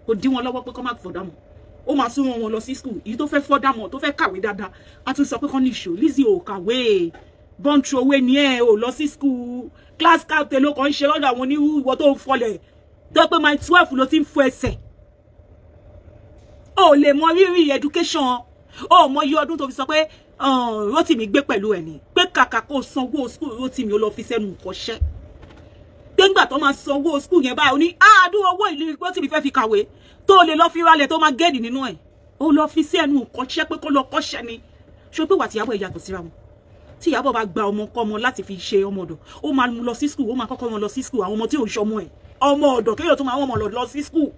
Kò dí wọn lọ́wọ́ pé kó má further mọ̀. Ó máa sún wọn lọ sí school. Èyí tó fẹ́ further mọ̀, tó fẹ́ kàwé dáadáa, á tún sọ pé kán ní ìṣó. Lizzy, ò kàwé, born throwaway ni ẹ. Ò lọ sí school, class captain ló kàn ń ṣe lọ́dọ̀ àwọn onírú. Ìwọ tó ń fọlẹ̀ tó pé Mile 12 ló ti ń fọ ẹsẹ̀, o lè mọ rírì education. O mọ iye ọdún tó fi sọ pé Rótìmí gbé pẹ̀lú ẹ̀ ní pé kàkà kó sanwó school Rótìmí, ó lọ fi sẹ́nu ìkọ́ṣẹ́, pé ńgbà tó máa sanwó school yẹn báyìí, ó ní àádúró owó ìlú Rótìmí fẹ́ fi kàwé tó lè lọ fi ralẹ̀ tó máa gẹ́ẹ̀dì nínú ẹ̀, ó lọ fi sí ẹnu ìkọ́ṣẹ́ pé kó lọ kọ́ṣẹ́ ni. Ṣé pé wà tí Ìyábọ̀ yàtọ̀ síra wọn? Tí Ìyábọ̀ bá gba ọmọ kọ́mọ láti fi ṣe ọmọ ọ̀dọ̀, ó máa mú lọ sí school, ó máa kọ́kọ́ wọn lọ sí school. Àwọn ọmọ tí ò ń ṣọmọ ẹ̀, ọmọ ọ̀dọ̀ kéèyàn tó máa wọ́n mọ̀ lọ sí school,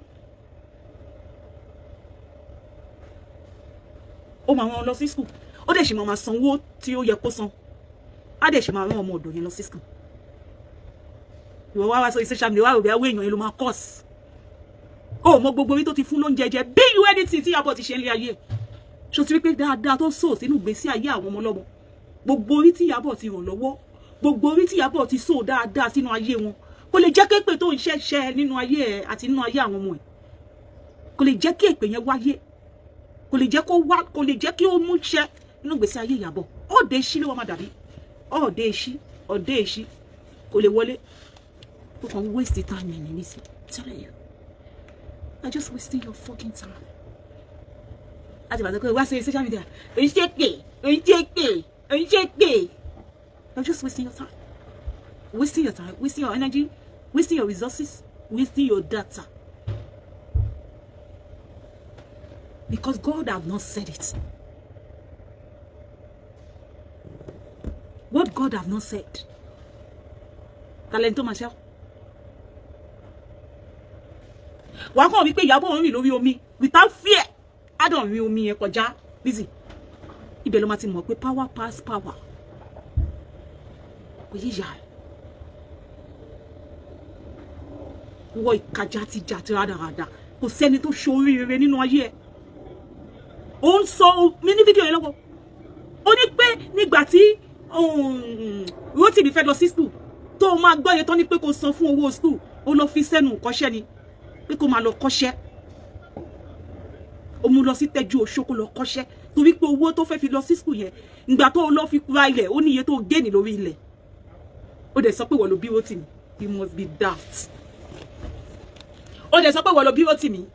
ó máa wọn lọ sí school, ó dẹ̀ sì máa sanwó tí ó yẹ kó san, á dẹ̀ sì máa rán ọmọ ọ̀dọ̀ yẹn lọ sí school. Ìwọ wá wá sọ social media, wá rò bí àwọn èèyàn yẹn ló máa curse. Ó mọ gbogbo orí tó ti fún lóúnjẹ jẹ bí you anything tí Ìyábọ̀ ti ṣe ń lé ayé ẹ̀. Ṣó ti rí pé dáadáa tó sò sínú ìgbésí ayé àwọn ọmọ ọlọ́mọ, gbogbo orí tí Ìyábọ̀ ti ràn lọ́wọ́, gbogbo orí tí Ìyábọ̀ ti sò dáadáa sínú ayé wọn, kò lè jẹ́ kéèpè tó ń ṣẹ́ṣẹ́ nínú ayé ẹ̀ àti nínú ayé àwọn ọmọ ẹ̀, kò lè jẹ́ kí èpè yẹn wáyé, kò lè jẹ́ kó wá, kò lè jẹ́ kí ó mú ṣẹ́ nínú ìgbésí ayé Ìyábọ̀. Ọ̀dẹ̀ iṣí ló wọ́n máa dàbí ọ̀dẹ̀ iṣí, ọ̀dẹ̀ iṣí kò lè wọlé. Ó kàn waste time ní nísìnyí. Telling you. You're just wasting your fucking time. Láti bàtà pé wá sí social media, òun ṣe pé, òun ṣe pé, òun ṣe pé. You're just wasting your time. Wasting your time, wasting your energy, wasting your resources, wasting your data. Because God have not said it. What God have not said. Talento máa ṣe ọ́. Wàá kàn wípé Ìyábọ̀ ń rìn lórí omi without fear. Á dàn rin omi yẹn kọjá. Lizzy. Ibẹ̀ ló máa ti mọ̀ pé power pass power. Kò yí ìyá ẹ̀. Wọ ìkàjà ti jà ti rádaràda. Kò sẹ́ni tó ṣoríire nínú ayé ẹ̀. Ó ń sọ mi ní fídíò yẹn lọ́wọ́. Ó ní pé nígbà tí Rótìmí fẹ́ lọ sí school, tó o máa gbọ́ yẹn tán ní pé kó san fún owó school, ó lọ fi sẹ́nu kọ́ṣẹ́ ni, pé kó máa lọ kọ́ṣẹ́. Ó mú lọ sí Tẹ́jú Oṣó kó lọ kọ́ṣẹ́, torí pé owó tó fẹ́ fi lọ sí school yẹn, ìgbà tó o lọ fi ra ilẹ̀, ó ní iye tó géènì lórí ilẹ̀. Ó dẹ̀ sọ pé wọ́n ló bí Rótìmí. You must be daft. Ó dẹ̀ sọ pé wọ́n ló bí Rótìmí.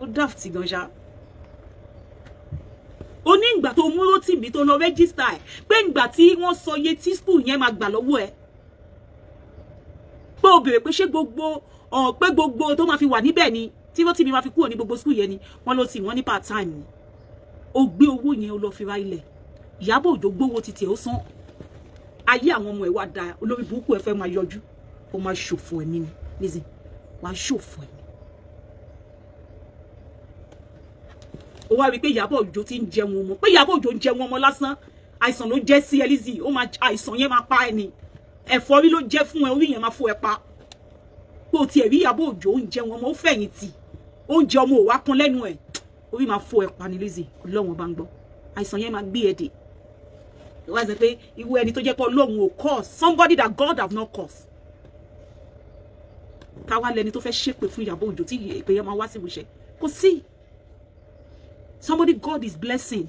Ó daft gan ṣá. Ó ní ìgbà tó mú Rótìmí tó lọ rẹ́gísítà ẹ̀, pé ìgbà tí wọ́n sọ iye tí school yẹn máa gbà lọ́wọ́ ẹ̀, pé o béèrè pé ṣé gbogbo ọ̀ pé gbogbo tó máa fi wà níbẹ̀ ni tí Rótìmí máa fi kúrò ní gbogbo school yẹn ni wọ́n ló ti wọ́n ní part time ni. Ó gbé owó yẹn, ó lọ fi ra ilẹ̀. Ìyábọ̀ Òjó gbówó títí ẹ̀, ó san. Ayé àwọn ọmọ ẹ̀ wá da olórí burúkú ẹ̀ fẹ́ máa yọjú. Ó máa ṣòfò ẹ̀mí ni Lizzy, wàá ṣòfò ẹ̀mí. Ó wá rí i pé Ìyábọ̀ Òjó ti ń jẹun ọmọ, pé Ìyábọ̀ Òjó ń jẹun ọmọ lásán, àìsàn ló jẹ́ sí ẹ Lizzy. Ó máa àìsàn yẹn máa pa ẹ ni, ẹ̀fọ́rí ló jẹ́ fún ẹ, orí yẹn máa fọ́ ẹ pa. Pé o tiẹ̀ rí Ìyábọ̀ Òjó ń jẹun ọmọ, ó fẹ̀yìntì, ó ń jẹ ọmọ, ò wá kún lẹ́nu ẹ̀, orí máa fọ́ ẹ pa ni Lizzy. Ọlọ́run bá ń gbọ́, àìsàn yẹn máa gbé ẹ dè. Wá sọ pé irú ẹni tó jẹ́ pé Ọlọ́run ò curse, somebody that God have not cursed, káwá lẹni tó fẹ́ ṣépè fún Ìyábọ̀ Òjó tí ìpè yẹn máa wá sí ìmúṣẹ. Kò sí. Somebody God is blessing,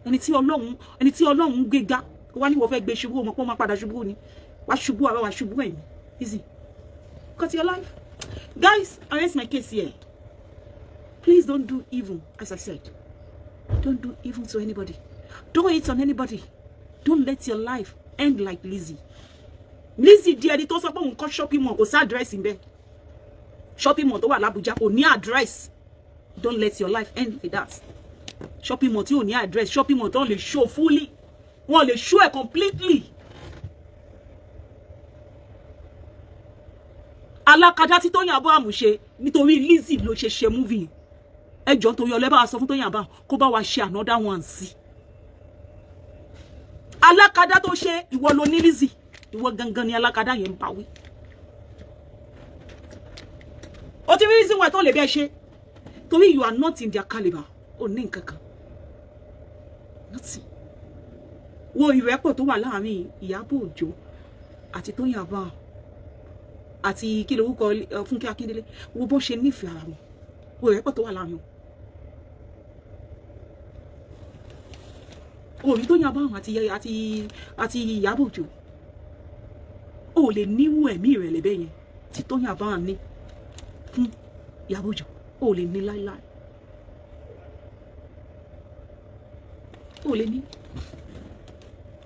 ẹni tí Ọlọ́run, ẹni tí Ọlọ́run ń gbéga, wá ní wọ́n fẹ́ gbé ṣubú, ọmọ pọ́n máa padà ṣubú ni, wá ṣubú ara, wá ṣubú ẹ̀yìn. Easy, cut your life. Guys, I rest my case here. Please don't do evil. As I said, don't do evil to anybody. Don't hate on anybody. Don't let your life end like Lizzy. Lizzy di ẹni tó sọ pé òun kọ́ shopping mall, kò sí àdírẹ́sì ńbẹ̀. Shopping mall tó wà l'Abuja kò ní àdírẹ́sì. Don't let your life end like that. Shopping mall tí ò ní address, shopping mall tó lè show fully, wọ́n lè show ẹ̀ completely. Alákadá tí Tóyìn Abraham ṣe, nítorí Lizzy ló ṣe ṣe movie. Ẹ jọ̀ọ́, nítorí ọlẹ́ bá wa sọ fún Tóyìn Abraham kó bá wa ṣe another one sí. Alákadá tó ṣe, ìwọ ló ní Lizzy, ìwọ gangan ni alákadá yẹn ń bá wí. O ti rí reason why tó lè bẹ́ẹ̀ ṣe, torí you are not in their caliber. Ò ní nǹkan kan, nothing. Wo ìrẹ́pọ̀ tó wà láàrin Ìyábọ̀ Òjó àti Tóyìn Abraham àti kí lorúkọ Fúnkẹ́ Akíndélé. Wo bó ṣe nífẹ̀ẹ́ ara wọn, wo ìrẹ́pọ̀ tó wà láàrin wọn. Òrí Tóyìn Abraham àti Ìyábọ̀ Òjó, o lè níwò ẹ̀mí ìrẹ̀lẹ̀ bẹ́ẹ̀ yẹn tí Tóyìn Abraham ní fún Ìyábọ̀ Òjó, o lè ní láíláí, o lè ní,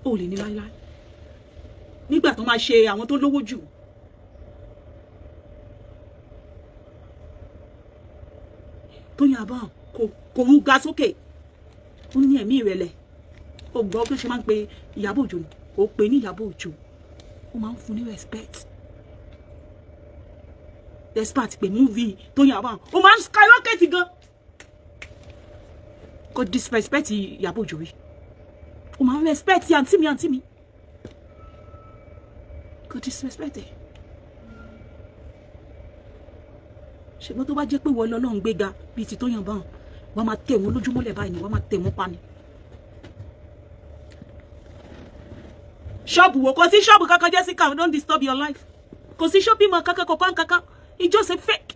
o lè ní láíláí. Nígbà tó máa ṣe àwọn tó lówó jù, Tóyìn Abraham kò ń ga sókè, ó ní ẹ̀mí ìrẹ̀lẹ̀. Ó gbọ́ bí ó ṣe máa ń pe Ìyábọ̀ Òjó ni, ó pe ní Ìyábọ̀ Òjó, ó máa ń fún ní respect despite pé movie Tóyìn Abraham, ó máa ń skyrocket gan. Kò disrespect Ìyábọ̀ Òjó rí, ó máa ń respect àǹtí mi, àǹtí mi, kò disrespect ẹ̀. Ṣùgbọ́n tó bá jẹ́ pé wọ́n lọ́lọ́run gbéga bíi ti Tóyìn Abraham, wọ́n máa tẹ̀ wọ́n lójúmọ́lẹ̀ báyìí ni, wọ́n máa tẹ̀ wọ́n pa ni. Ṣọ́ọ̀bù wo? Kò sí ṣọ́ọ̀bù kankan. Jessica, don't disturb your life. Kò sí shopping mall kankan, kọ̀ọ̀kan kankan. It's just a fake.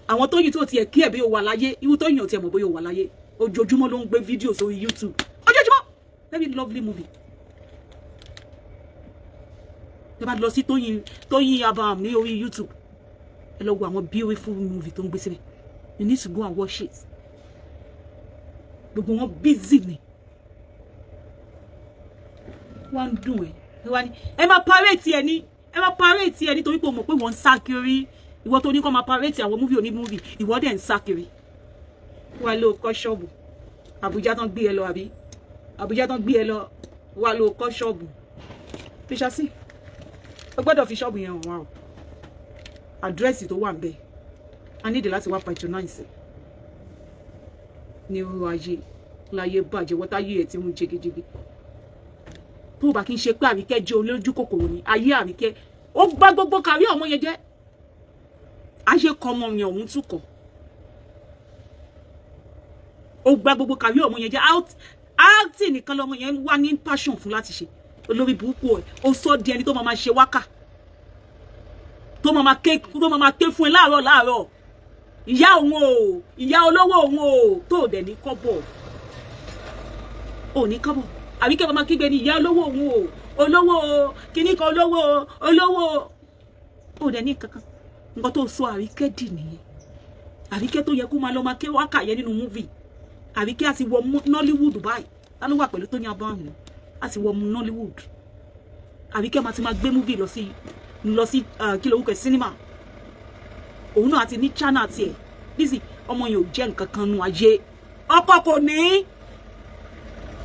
Àwọn Tóyìn tó tiẹ̀ kí ẹ̀ bí o wà láyé, irú Tóyìn ò tiẹ̀ mọ̀ bóyá o wà láyé. Ojoojúmọ́ ló ń gbé fídíò sórí YouTube, ojoojúmọ́. Very lovely movie. Tẹ́ bá lọ sí Tóyìn, Tóyìn Abraham ní orí YouTube, Ẹ lọ wo àwọn beautiful movie tó ń gbé síbẹ̀. You need to go and watch it. Gbogbo wọn busy ni. Wọ́n ń dùn ẹ́. Ẹ wá ní ẹ máa pirate ẹ ní, ẹ máa pirate ẹ, nítorí pé o mọ̀ pé wọ́n ń sá kiri. Ìwọ tó ní kó máa pirate àwọn movie oní movie, ìwọ dẹ̀ ń sá kiri. Wà ló kọ́ ṣọ́ọ̀bù Àbújá tán gbé ẹ lọ, àbí Àbújá tán gbé ẹ lọ, wà ló kọ́ ṣọ́ọ̀bù fi ṣá sí. O gbọ́dọ̀ fi ṣọ́ọ̀bù yẹn hàn wá o. Àdírẹ́sì tó wà ń bẹ̀, a nídìí láti wá patronize ní irú ayé láyé bàjẹ́ wọ́táyé ẹ̀ tí ń jégéjégé. Tó o bá kí n ṣe pé Àríkẹ́ jẹ́ olójú kòkòrò ni, ayé Àríkẹ́ ó gbá gbogbo kárí ọmọ yẹn jẹ́. Ayé kọ ọmọ yẹn, òun tún kọ, ó gbá gbogbo kárí ọmọ yẹn jẹ́. Acting nìkan lọmọ yẹn wá ní passion fún láti ṣe. Olórí burúkú ẹ, ó sọ di ẹni tó máa ṣe wákà, tó máa ké, tó máa ké fún ẹ láàárọ̀ láàárọ̀, ìyá òun o, ìyá olówó òun o, tó dẹ̀ ní kọ́bọ̀, ò ní kọ́bọ̀. Àbíkẹ́ máa kígbe ní ìyá olówó òun o, olówó o, kíní kan olówó o, olówó o, ò dẹ̀ ní kankan. Nǹkan tó sọ Àríkẹ́ dì nìyẹn. Àríkẹ́ tó yẹ kó máa lọ máa ké wákà yẹn nínú movie, Àríkẹ́ àti wọ Nollywood báyìí. Ta ló wà pẹ̀lú Tóyìn Abraham àti wọ Nollywood? Àríkẹ́ máa ti máa gbé movie lọ sí kí lorúkọ ẹ̀, cinema. Òun náà àti ní channel tiẹ̀ nísì. Ọmọ yẹn ò jẹ́ nǹkan kan nu ayé. Ọkọ kò ní,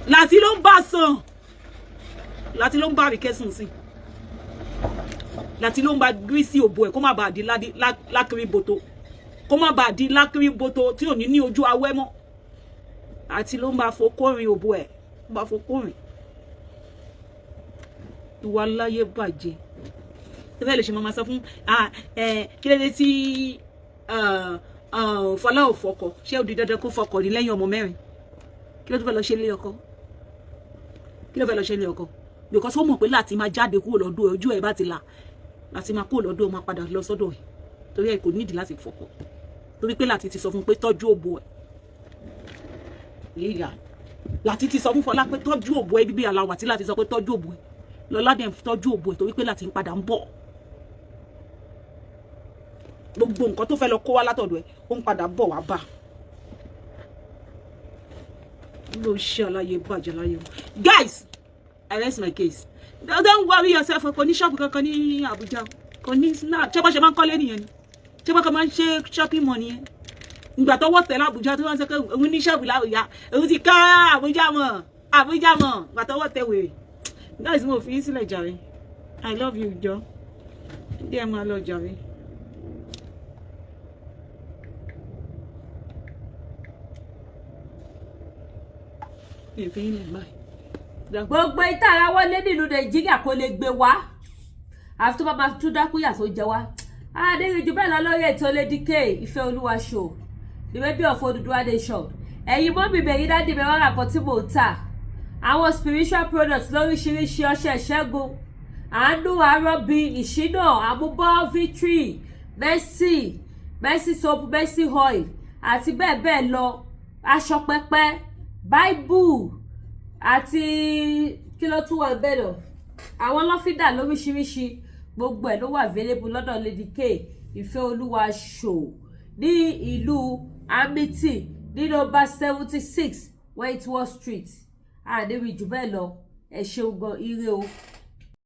láti ló ń bá sàn, láti ló ń bá Àríkẹ́ sùn sí, láti ló ń bá gírísì òbò ẹ̀, kó má bàa di lákìrí boto, kó má bàa di lákìrí boto tí ò ní ní ojú awẹ́ mọ́. Àti ló ń bá fokórin òbò ẹ̀, ń bá fokórin. Ìwà láyé bàjẹ́ tẹ́fẹ́ lè ṣe máa sọ fún kí ló dé tí Fọlá ò fọkọ? Ṣé ó di dandan kó fọkọ ní lẹ́yìn ọmọ mẹ́rin? Kí ló tún fẹ́ lọ ṣe lé ọkọ? Kí ló fẹ́ lọ ṣe lé ọkọ? Because ó mọ̀ pé láti máa jáde kúrò lọ́dọ̀ ẹ̀, ojú ẹ̀ bá ti là, láti máa kúrò lọ́dọ̀ ẹ̀, máa padà lọ sọ́dọ̀ ẹ̀. Torí ẹ̀ kò nídìí láti fọkọ, torí pé láti ti sọ fún pé tọ́jú òbò ẹ̀ yíyà. Láti ti sọ fún Fọlá pé tọ́jú òbò ẹ̀, bíbí aláwà tí láti sọ pé tọ́jú òbò ẹ̀ lọ́lá dẹ̀ tọ́jú òbò ẹ̀, torí pé láti ń padà ń bọ̀. Gbogbo nǹkan tó fẹ́ lọ kó wá látọ̀dọ̀ ẹ̀, ó ń padà bọ̀ wá bá ló ṣe aláyé bàjẹ́ láyé o. Guys, I rest my case. Don't worry yourself. Kò ní ṣọ́ọ̀bù kankan ní Àbújá, kò ní náà. Ṣé bá ṣe máa ń kọ́lé nìyẹn ni? Ṣé bá kàn máa ń ṣe shopping mall nìyẹn? Ìgbà tọwọ́ tẹ̀ l'Àbújá tó wọ́n sọ pé òun ní ṣọ́ọ̀bù l'Àbújá, òun ti ká Àbújá mọ̀, Àbújá mọ̀. Ìgbà tọwọ́ tẹ̀ wèrè. Guys, mo fi yín sílẹ̀ jàre. I love you. Jọ díẹ̀, máa lọ jàre. Mi ò fi yín lẹ̀ báyìí. Gbogbo ìta ara wọlé nílùú Nàìjíríà kò lè gbé wá, àfi tó bá máa tún dákúyà tó jẹ wá. Adéyẹjú bẹ́ẹ̀ lọ lórí ètò Lady K Ìfẹ́ Olúwa show, the baby of Odùduwà nation. Ẹ̀yin mummy bẹ̀yìn, daddy mi, wọ́n rà kan tí mò ń tà, àwọn spiritual products lóríṣiríṣi: ọṣẹ ìṣẹ́gun, àánú, arọ́bí, ìṣínà, àmúbọ́, victory, mercy, mercy soap, mercy oil àti bẹ́ẹ̀ bẹ́ẹ̀ lọ, aṣọ pẹpẹ, bible àti kí ló tún wà bẹ́ẹ̀ lọ, àwọn lọ́fíńdà lóríṣiríṣi. Gbogbo ẹ̀ ló wà available lọ́dọ̀ Lady K Ìfẹ́ Olúwa show ní ìlú Amity ní nọ́mbà 76 Wentworth Street. Àdéhùn jù bẹ́ẹ̀ lọ. Ẹ ṣeun gan, ire o.